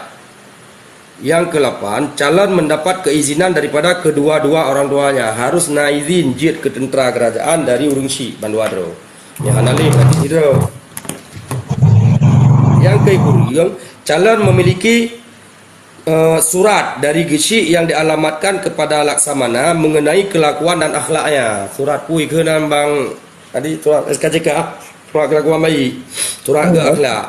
Yang kelapan, calon mendapat keizinan daripada kedua-dua orang tuanya. Harus na izin jeuet keu teuntera kerajaan dari ureueng chik bandua droe. Nyang hana lé bagi sidroe. Nyang keu kureueng, calon memiliki Eh, surat dari Geuchik yang dialamatkan kepada Laksamana mengenai kelakuan dan akhlaknya. Surat peue keunan bang tadi, surat S K C K, surat kelakuan baik, surat ke akhlak.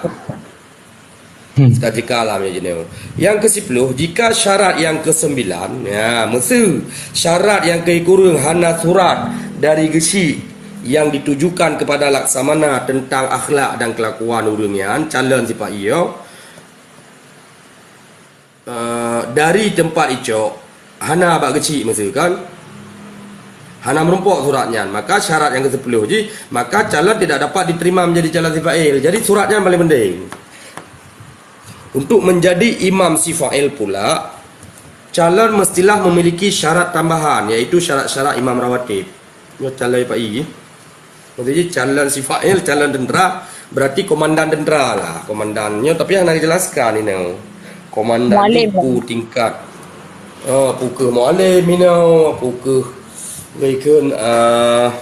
Hmm. S K C K lah punya jenis. Yang kesepuluh, jika syarat yang kesembilan, ya, mesti syarat yang keukureueng hana surat dari Geuchik yang ditujukan kepada Laksamana tentang akhlak dan kelakuan ureuëng nyan, calon sipa-i, eh, dari tempat icok, hana bak Geuchik masa kan, hana meurumpok surat nyan, maka syarat yang kesepuluh jih, maka calon tidak dapat diterima menjadi calon sipa-il. Jadi surat nyan paling penting. Untuk menjadi imam sipa-il pula, calon mestilah memiliki syarat tambahan, yaitu syarat-syarat imam rawatib. Nyoe calon sipa-i. Maksudnya calon sipa-il, calon tentera, berarti komandan tentera lah. Komandan nyoe, tapi hana dijelaskan ini. Komandan Mualim. Peue tingkat. Oh, peue keuh mualim ini, peue keuh, ah,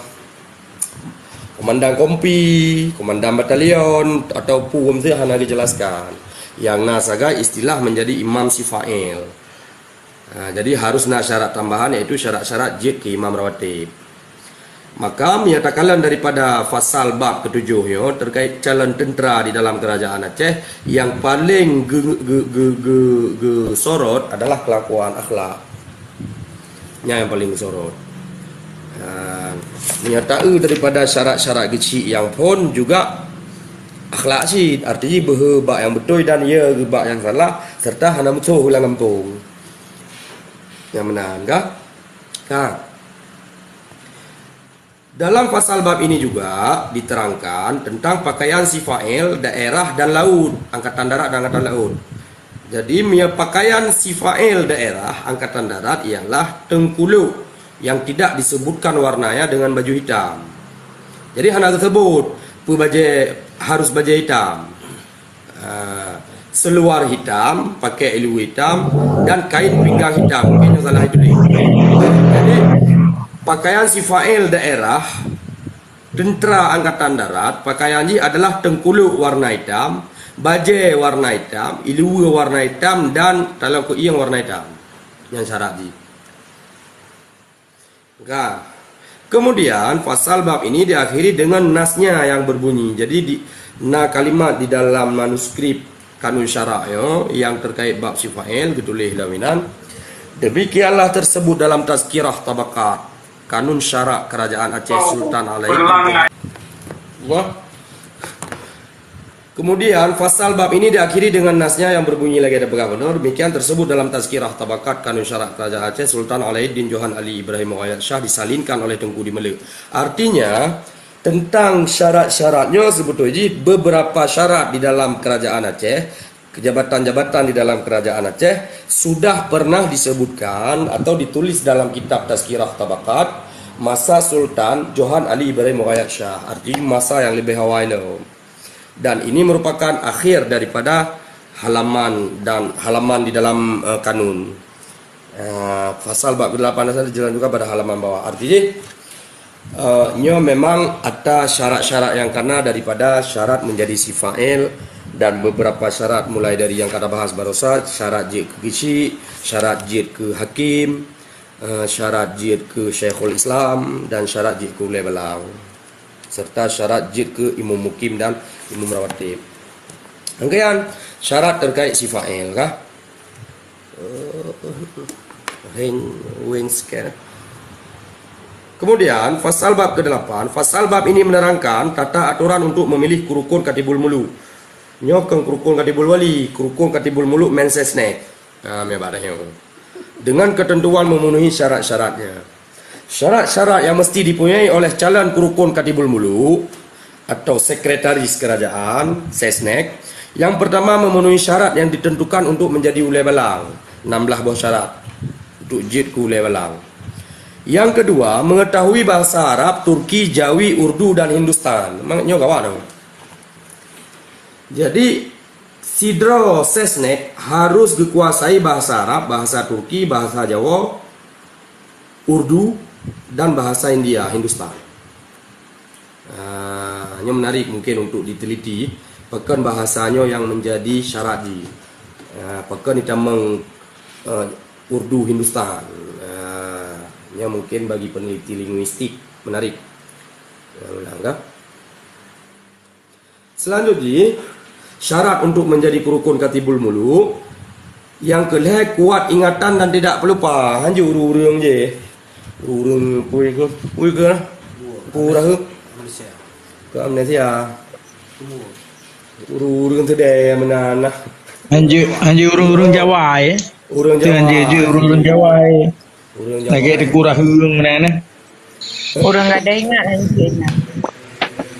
komandan kompi, komandan batalion, atau peue mesti hana dijelaskan. Yang na sagai istilah menjadi imam sipa-il. Ha, jadi harus na syarat tambahan, yaitu syarat-syarat jeuet keu imam rawatib. Maka, meunyoe takalon daripada fasal bab ketujuh nyoe terkait calon tentera di dalam kerajaan Aceh, yang paling ge-, ge-, ge-, ge-, gesorot adalah kelakuan akhlak. Nyan yang paling gesorot. Ha, meunyoe taeu daripada syarat-syarat Geuchik nyang phon juga akhlak cit, artinya beuhe bak nyang beutôi dan ye bak nyang salah, serta hana musoh lam gampông. Nyang meunan kah? Ka. Dalam pasal bab ini juga diterangkan tentang pakaian sipa-il daerah dan laut, angkatan darat dan angkatan laut. Jadi, meunyoe pakaian sipa-il daerah angkatan darat ialah teungkulok yang tidak disebutkan warnanya dengan baju hitam. Jadi, hana teusebut peue bajée, harus bajée hitam. Ah, seluar hitam, pakai ileue hitam, dan kain pinggang hitam. Mungkin nyang salah dituléh. Jadi, pakaian sipa-il daerah tentera angkatan darat, pakaian jih adalah teungkulok warna hitam, bajée warna hitam, ileue warna hitam, dan talon keuieng warna hitam. Nyan syarat jih. Ka. Kemudian, pasal bab ini diakhiri dengan nasnya yang berbunyi. Jadi, di, na kalimat di dalam manuskrip Kanun Syarak nyoe yang terkait bab sipa-il geutuléh lom inan. Demikianlah tersebut dalam Tazkirah Tabaqat, Kanun Syarak Kerajaan Aceh Sultan Alaid. Wah. Kemudian, pasal bab ini diakhiri dengan nasnya yang berbunyi lagée tapeugah bunoe, demikian tersebut dalam Tazkirah Tabaqat Kanun Syarak Kerajaan Aceh Sultan Alaiddin Johan Ali Ibrahim Mughayat Shah disalinkan oleh Teungku di Meleuk. Artinya, tentang syarat-syarat nyoe seubeutôi jih beberapa syarat di dalam kerajaan Aceh, kejabatan-jabatan di dalam kerajaan Aceh sudah pernah disebutkan atau ditulis dalam kitab Tazkirah Tabaqat masa Sultan Johan Ali Ibrahim Mughayat Shah, artinya masa yang lebih awai lom. Dan ini merupakan akhir daripada halaman dan halaman di dalam, eh, kanun. Eh, pasal bab kedelapan dan dijalan juga pada halaman bawah. Artinya, eh, nyoe memang ada syarat-syarat yang kana daripada syarat menjadi sipa-il dan beberapa syarat mulai dari yang kada bahas barosa, syarat jeuet keu Geuchik, syarat jeuet keu hakim, eh, syarat jeuet keu Syekhul Islam, dan syarat jeuet keu ulée balang. Serta syarat jeuet keu imum mukim dan imum rawatib. Kemudian, syarat terkait sipa-il kah? Eh, ring, wing scare. Kemudian, pasal bab kedelapan, pasal bab ini menerangkan tata aturan untuk memilih rukun Katibul Muluk. Nyoe keu rukun Katibul Wali, rukun Katibul Muluk Mensesnek. Ha, meubat dah nyoe. Dengan ketentuan memenuhi syarat-syaratnya. Syarat-syarat yang mesti dipunyai oleh calon rukun Katibul Muluk atau sekretaris kerajaan, Sesnek, yang pertama memenuhi syarat yang ditentukan untuk menjadi ulée balang, enam belas boh syarat untuk jeuet keu ulée balang. Yang kedua, mengetahui bahasa Arab, Turki, Jawi, Urdu, dan Hindustan. Memang nyoe gawat tu. Jadi, sidroe Sesnek harus geukuasai bahasa Arab, bahasa Turki, bahasa Jawa, Urdu, dan bahasa India, Hindustan. Ah, nyoe menarik mungkin untuk diteliti, pakon bahasa nyoe yang menjadi syarat jih. Ha, pakon itamong, eh, Urdu Hindustan. Ha, nyan mungkin bagi peneliti linguistik menarik. Ha, ulang kah? Selanjutnya, syarat untuk menjadi rukun Katibul Muluk, nyang keu lhèe, kuat ingatan dan tidak pelupa. Hanjeuet ureueng-ureueng jih. Ureueng pui ke? Pui ke? Pura ke? Ke amnesia. Ureueng-ureueng teudeh meunan nah. Hanjeuet, hanjeuet ureueng-ureueng Jawa, eh. Ureueng Jawa. Hanjeuet, hanjeuet ureueng-ureueng Jawa, eh. Ureueng Jawa. Lagèe Teungku Raheueng meunan nah. Ureueng gadai ingat, hanjeuet ingat.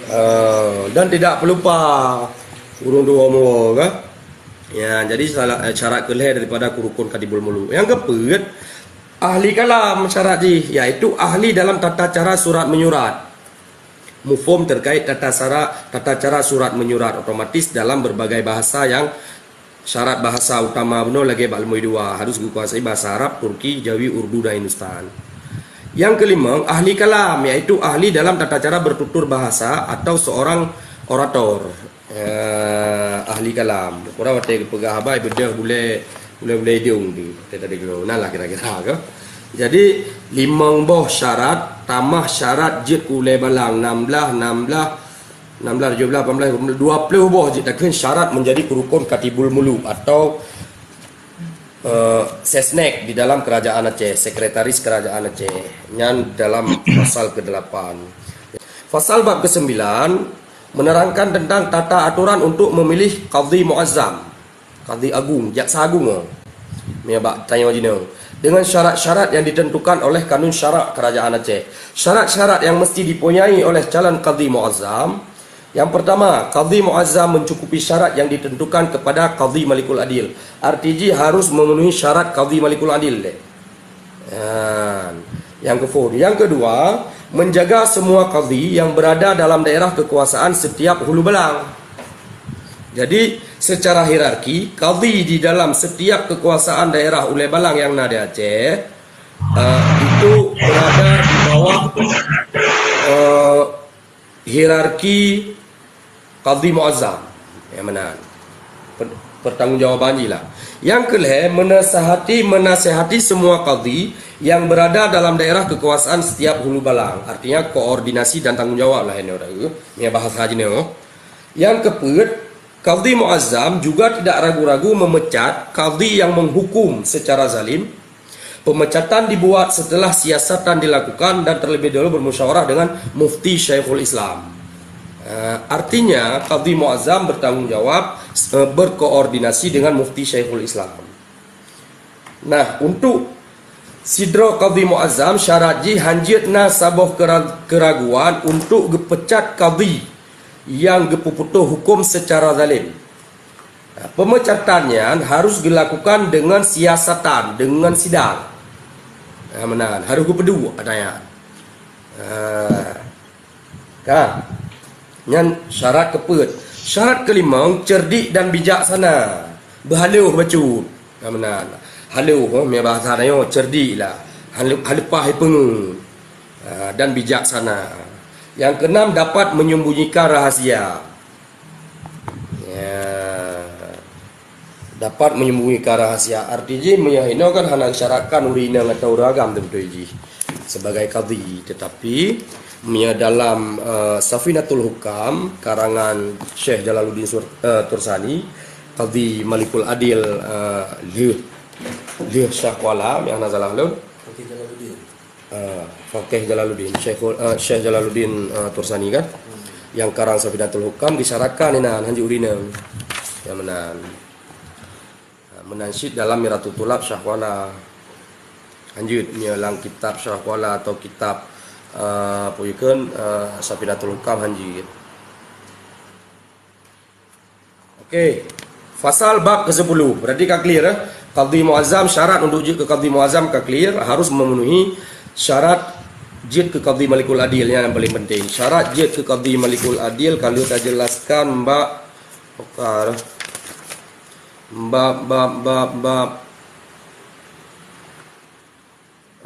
Ah, dan tidak pelupa ureueng tuha muwoe, kan? Ya, jadi salah, eh, syarat keu lhèe daripada rukun Katibul Muluk. Nyang keupeuet, ahli kalam syarat jih, yaitu ahli dalam tata cara surat menyurat. Mufhum terkait tata cara, tata cara surat menyurat, otomatis dalam berbagai bahasa yang syarat bahasa utama bunoe lagèe bak leumui dua, harus geukuasai bahasa Arab, Turki, Jawi, Urdu dan Hindustan. Nyang keulimong, ahli kalam, yaitu ahli dalam tata cara bertutur bahasa atau seorang orator. Eh, ahli kalam. Orang watèe geupeugah haba, beudôh bulèe, bulèe-bulèe idong di, watèe tadi geuh. Nah lah kira-kira ke. Jadi, limong boh syarat, tamah syarat jeuet keu ulèe balang, nam blah, nam blah, nam blah, tujoh blah, lapan blah, dua ploh boh jeuet takheun syarat menjadi rukun Katibul Muluk atau, eh, Sesnek di dalam Kerajaan Aceh, Sekretaris Kerajaan Aceh. Nyan dalam pasal kedelapan. Pasal bab kesembilan, menerangkan tentang tata aturan untuk memilih Qadhi Muazzam, Qadhi Agung, Jaksa Agung, oh. Meunyo bak tanyoe jinoe, dengan syarat-syarat yang ditentukan oleh Kanun Syarak Kerajaan Aceh. Syarat-syarat yang mesti dipunyai oleh calon Qadhi Muazzam. Yang pertama, Qadhi Muazzam mencukupi syarat yang ditentukan kepada Qadhi Malikul Adil. Arti jih harus memenuhi syarat Qadhi Malikul Adil deh. Yan. Nyang keupeuet. Yang kedua, menjaga semua qadhi yang berada dalam daerah kekuasaan setiap hulu balang. Jadi, secara hierarki, qadhi di dalam setiap kekuasaan daerah ulèe balang nyang na di Aceh, eh, itu berada di bawah, eh, hierarki Qadhi Muazzam. Ya, meunan. Per-, pertanggungjawaban jih lah. Yang keulhèe, menasehati, menasehati semua qadhi yang berada dalam daerah kekuasaan setiap hulu balang. Artinya, koordinasi dan tanggung jawab lah, ini orang, ya, bahasa jinoe. Yang keupeuet, Qadhi Muazzam juga tidak ragu-ragu memecat qadhi yang menghukum secara zalim. Pemecatan dibuat setelah siasatan dilakukan dan terlebih dahulu bermusyawarah dengan Mufti Syaikhul Islam. Eh, artinya, Qadhi Muazzam bertanggung jawab, eh, berkoordinasi dengan Mufti Syaikhul Islam. Nah, untuk sidroe Qadhi Muazzam, syarat jih hanjeuet na saboh kera-, keraguan untuk geupecat qadhi nyang geupeuputôh huköm seucara zalim. Nah, peumeucatan nyan harôh geulakukan deungon siasatan, deungon sidang. Nah, meunan, harôh geupeuduek ata nyan. Nah, ka. Nyan syarat keupeuet. Syarat keulimong, cerdik dan bijaksana. Beuhalôh bacut. Nah, meunan. Halôh, oh, meunan bahasa tanyoe, cerdik lah. Halôh, haleupah ipeungeut. Ah, dan bijaksana. Yang keenam, dapat menyembunyikan rahasia. Ya. Dapat menyembunyikan rahasia. Arti jih, meunyoe inoe kan hana disyaratkan ureueng inong atawa ureueng agam teuh beutôi jih sebagai qadhi. Tetapi, meunyoe dalam, eh, Safinatul Hukam, karangan Syekh Jalaluddin Sur-, eh, Tursani, Qadhi Malikul Adil, eh, lheueh, lheueh Syah Kuala, nyang hana salah lôn. Qadhi Jalaluddin. Ah, Faqih Jalaluddin, Syekhul, ah, Syekh Jalaluddin, ah, Tursani kan? Hmm. Nyang karang Safinatul Hukam disyaratkan inan, hanjeuet ureueng inong. Nyang meunan. Ah, meunan cit dalam Miratu Tulab Syah Kuala. Hanjeuet, nyoe lam kitab Syah Kuala atau kitab, ah, apa yukon, ah, Safinatul Hukam hanjeuet. Okey. Fasal bab keusepuluh. Berarti ka clear, eh? Qadhi Muazzam, syarat untuk jeuet keu Qadhi Muazzam ka clear, harus memenuhi syarat jeuet keu Qadhi Malikul Adil, nyan nyang paling penting. Syarat jeuet keu Qadhi Malikul Adil ka lheueh tajeulaskan bak, bak, bak, bak, bak.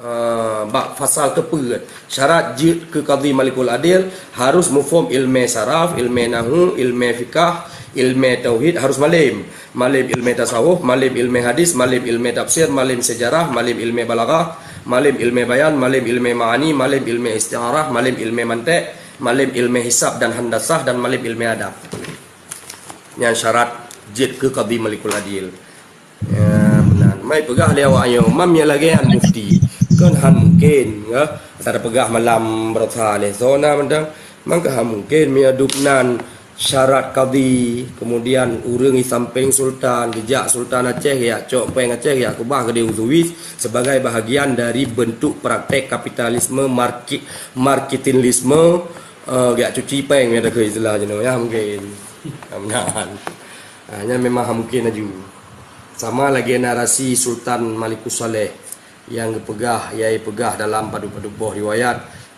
Ah, bak fasal keupeuet, syarat jeuet keu Qadhi Malikul Adil harus muphom ilmè saraf, ilmè nahu, ilmè fikah, ilmè tauhid harus malem. Malem ilmè tasawuf, malem ilmè hadis, malem ilmè tafsir, malem sejarah, malem ilmè balaghah, malem ilmè bayan, malem ilmè ma'ani, malem ilmè isti'arah, malem ilmè mantek, malem ilmè hisab dan handasah, dan malem ilmè adab. Nyan syarat jeuet keu Qadhi Malikul Adil. Ya, meunan. Mai peugah lé awak nyoe, mam nyang lagèe nyan mufti. Kon han mungken, ya. Ata peugah malam beurasa lé sona mantong. Mangka han mungken meunyo dub nan syarat qadhi, kemudian ureueng di sampéng sultan, geujak Sultan Aceh, geujak cok péng Aceh, geujak keubah keudéh u Swiss sebagai bahagian dari bentuk praktek kapitalisme marki-, marketilisme, eh, geujak cuci péng, ya, takheun istilah jinoe, ya, mungken. Meunan. Ha, nyan memang han mungken laju. Sama lagèe narasi Sultan Malikus Saleh nyang geupeugah, nyang geupeugah dalam padub-padub boh riwayat,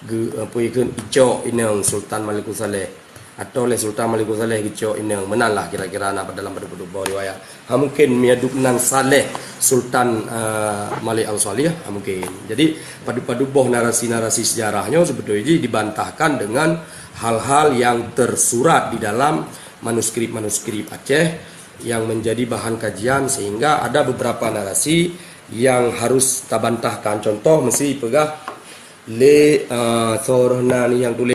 geu-, apa ikheun, icok inong Sultan Malikus Saleh. Atau lé Sultan Malikus Saleh geucok inong. Meunan lah kira-kira na dalam padub-padub boh riwayat. Han mungken meunyo dub nan Saleh Sultan, eh, Malik Al-Salih, han mungken. Jadi, padub-padub boh narasi-narasi sejarah nyoe seubeutôi jih dibantahkan dengan hal-hal yang tersurat di dalam manuskrip-manuskrip Aceh yang menjadi bahan kajian, sehingga ada beberapa narasi yang harus tabantahkan. Contoh, meusi peugah lé, eh, soe roh nan nyang tuléh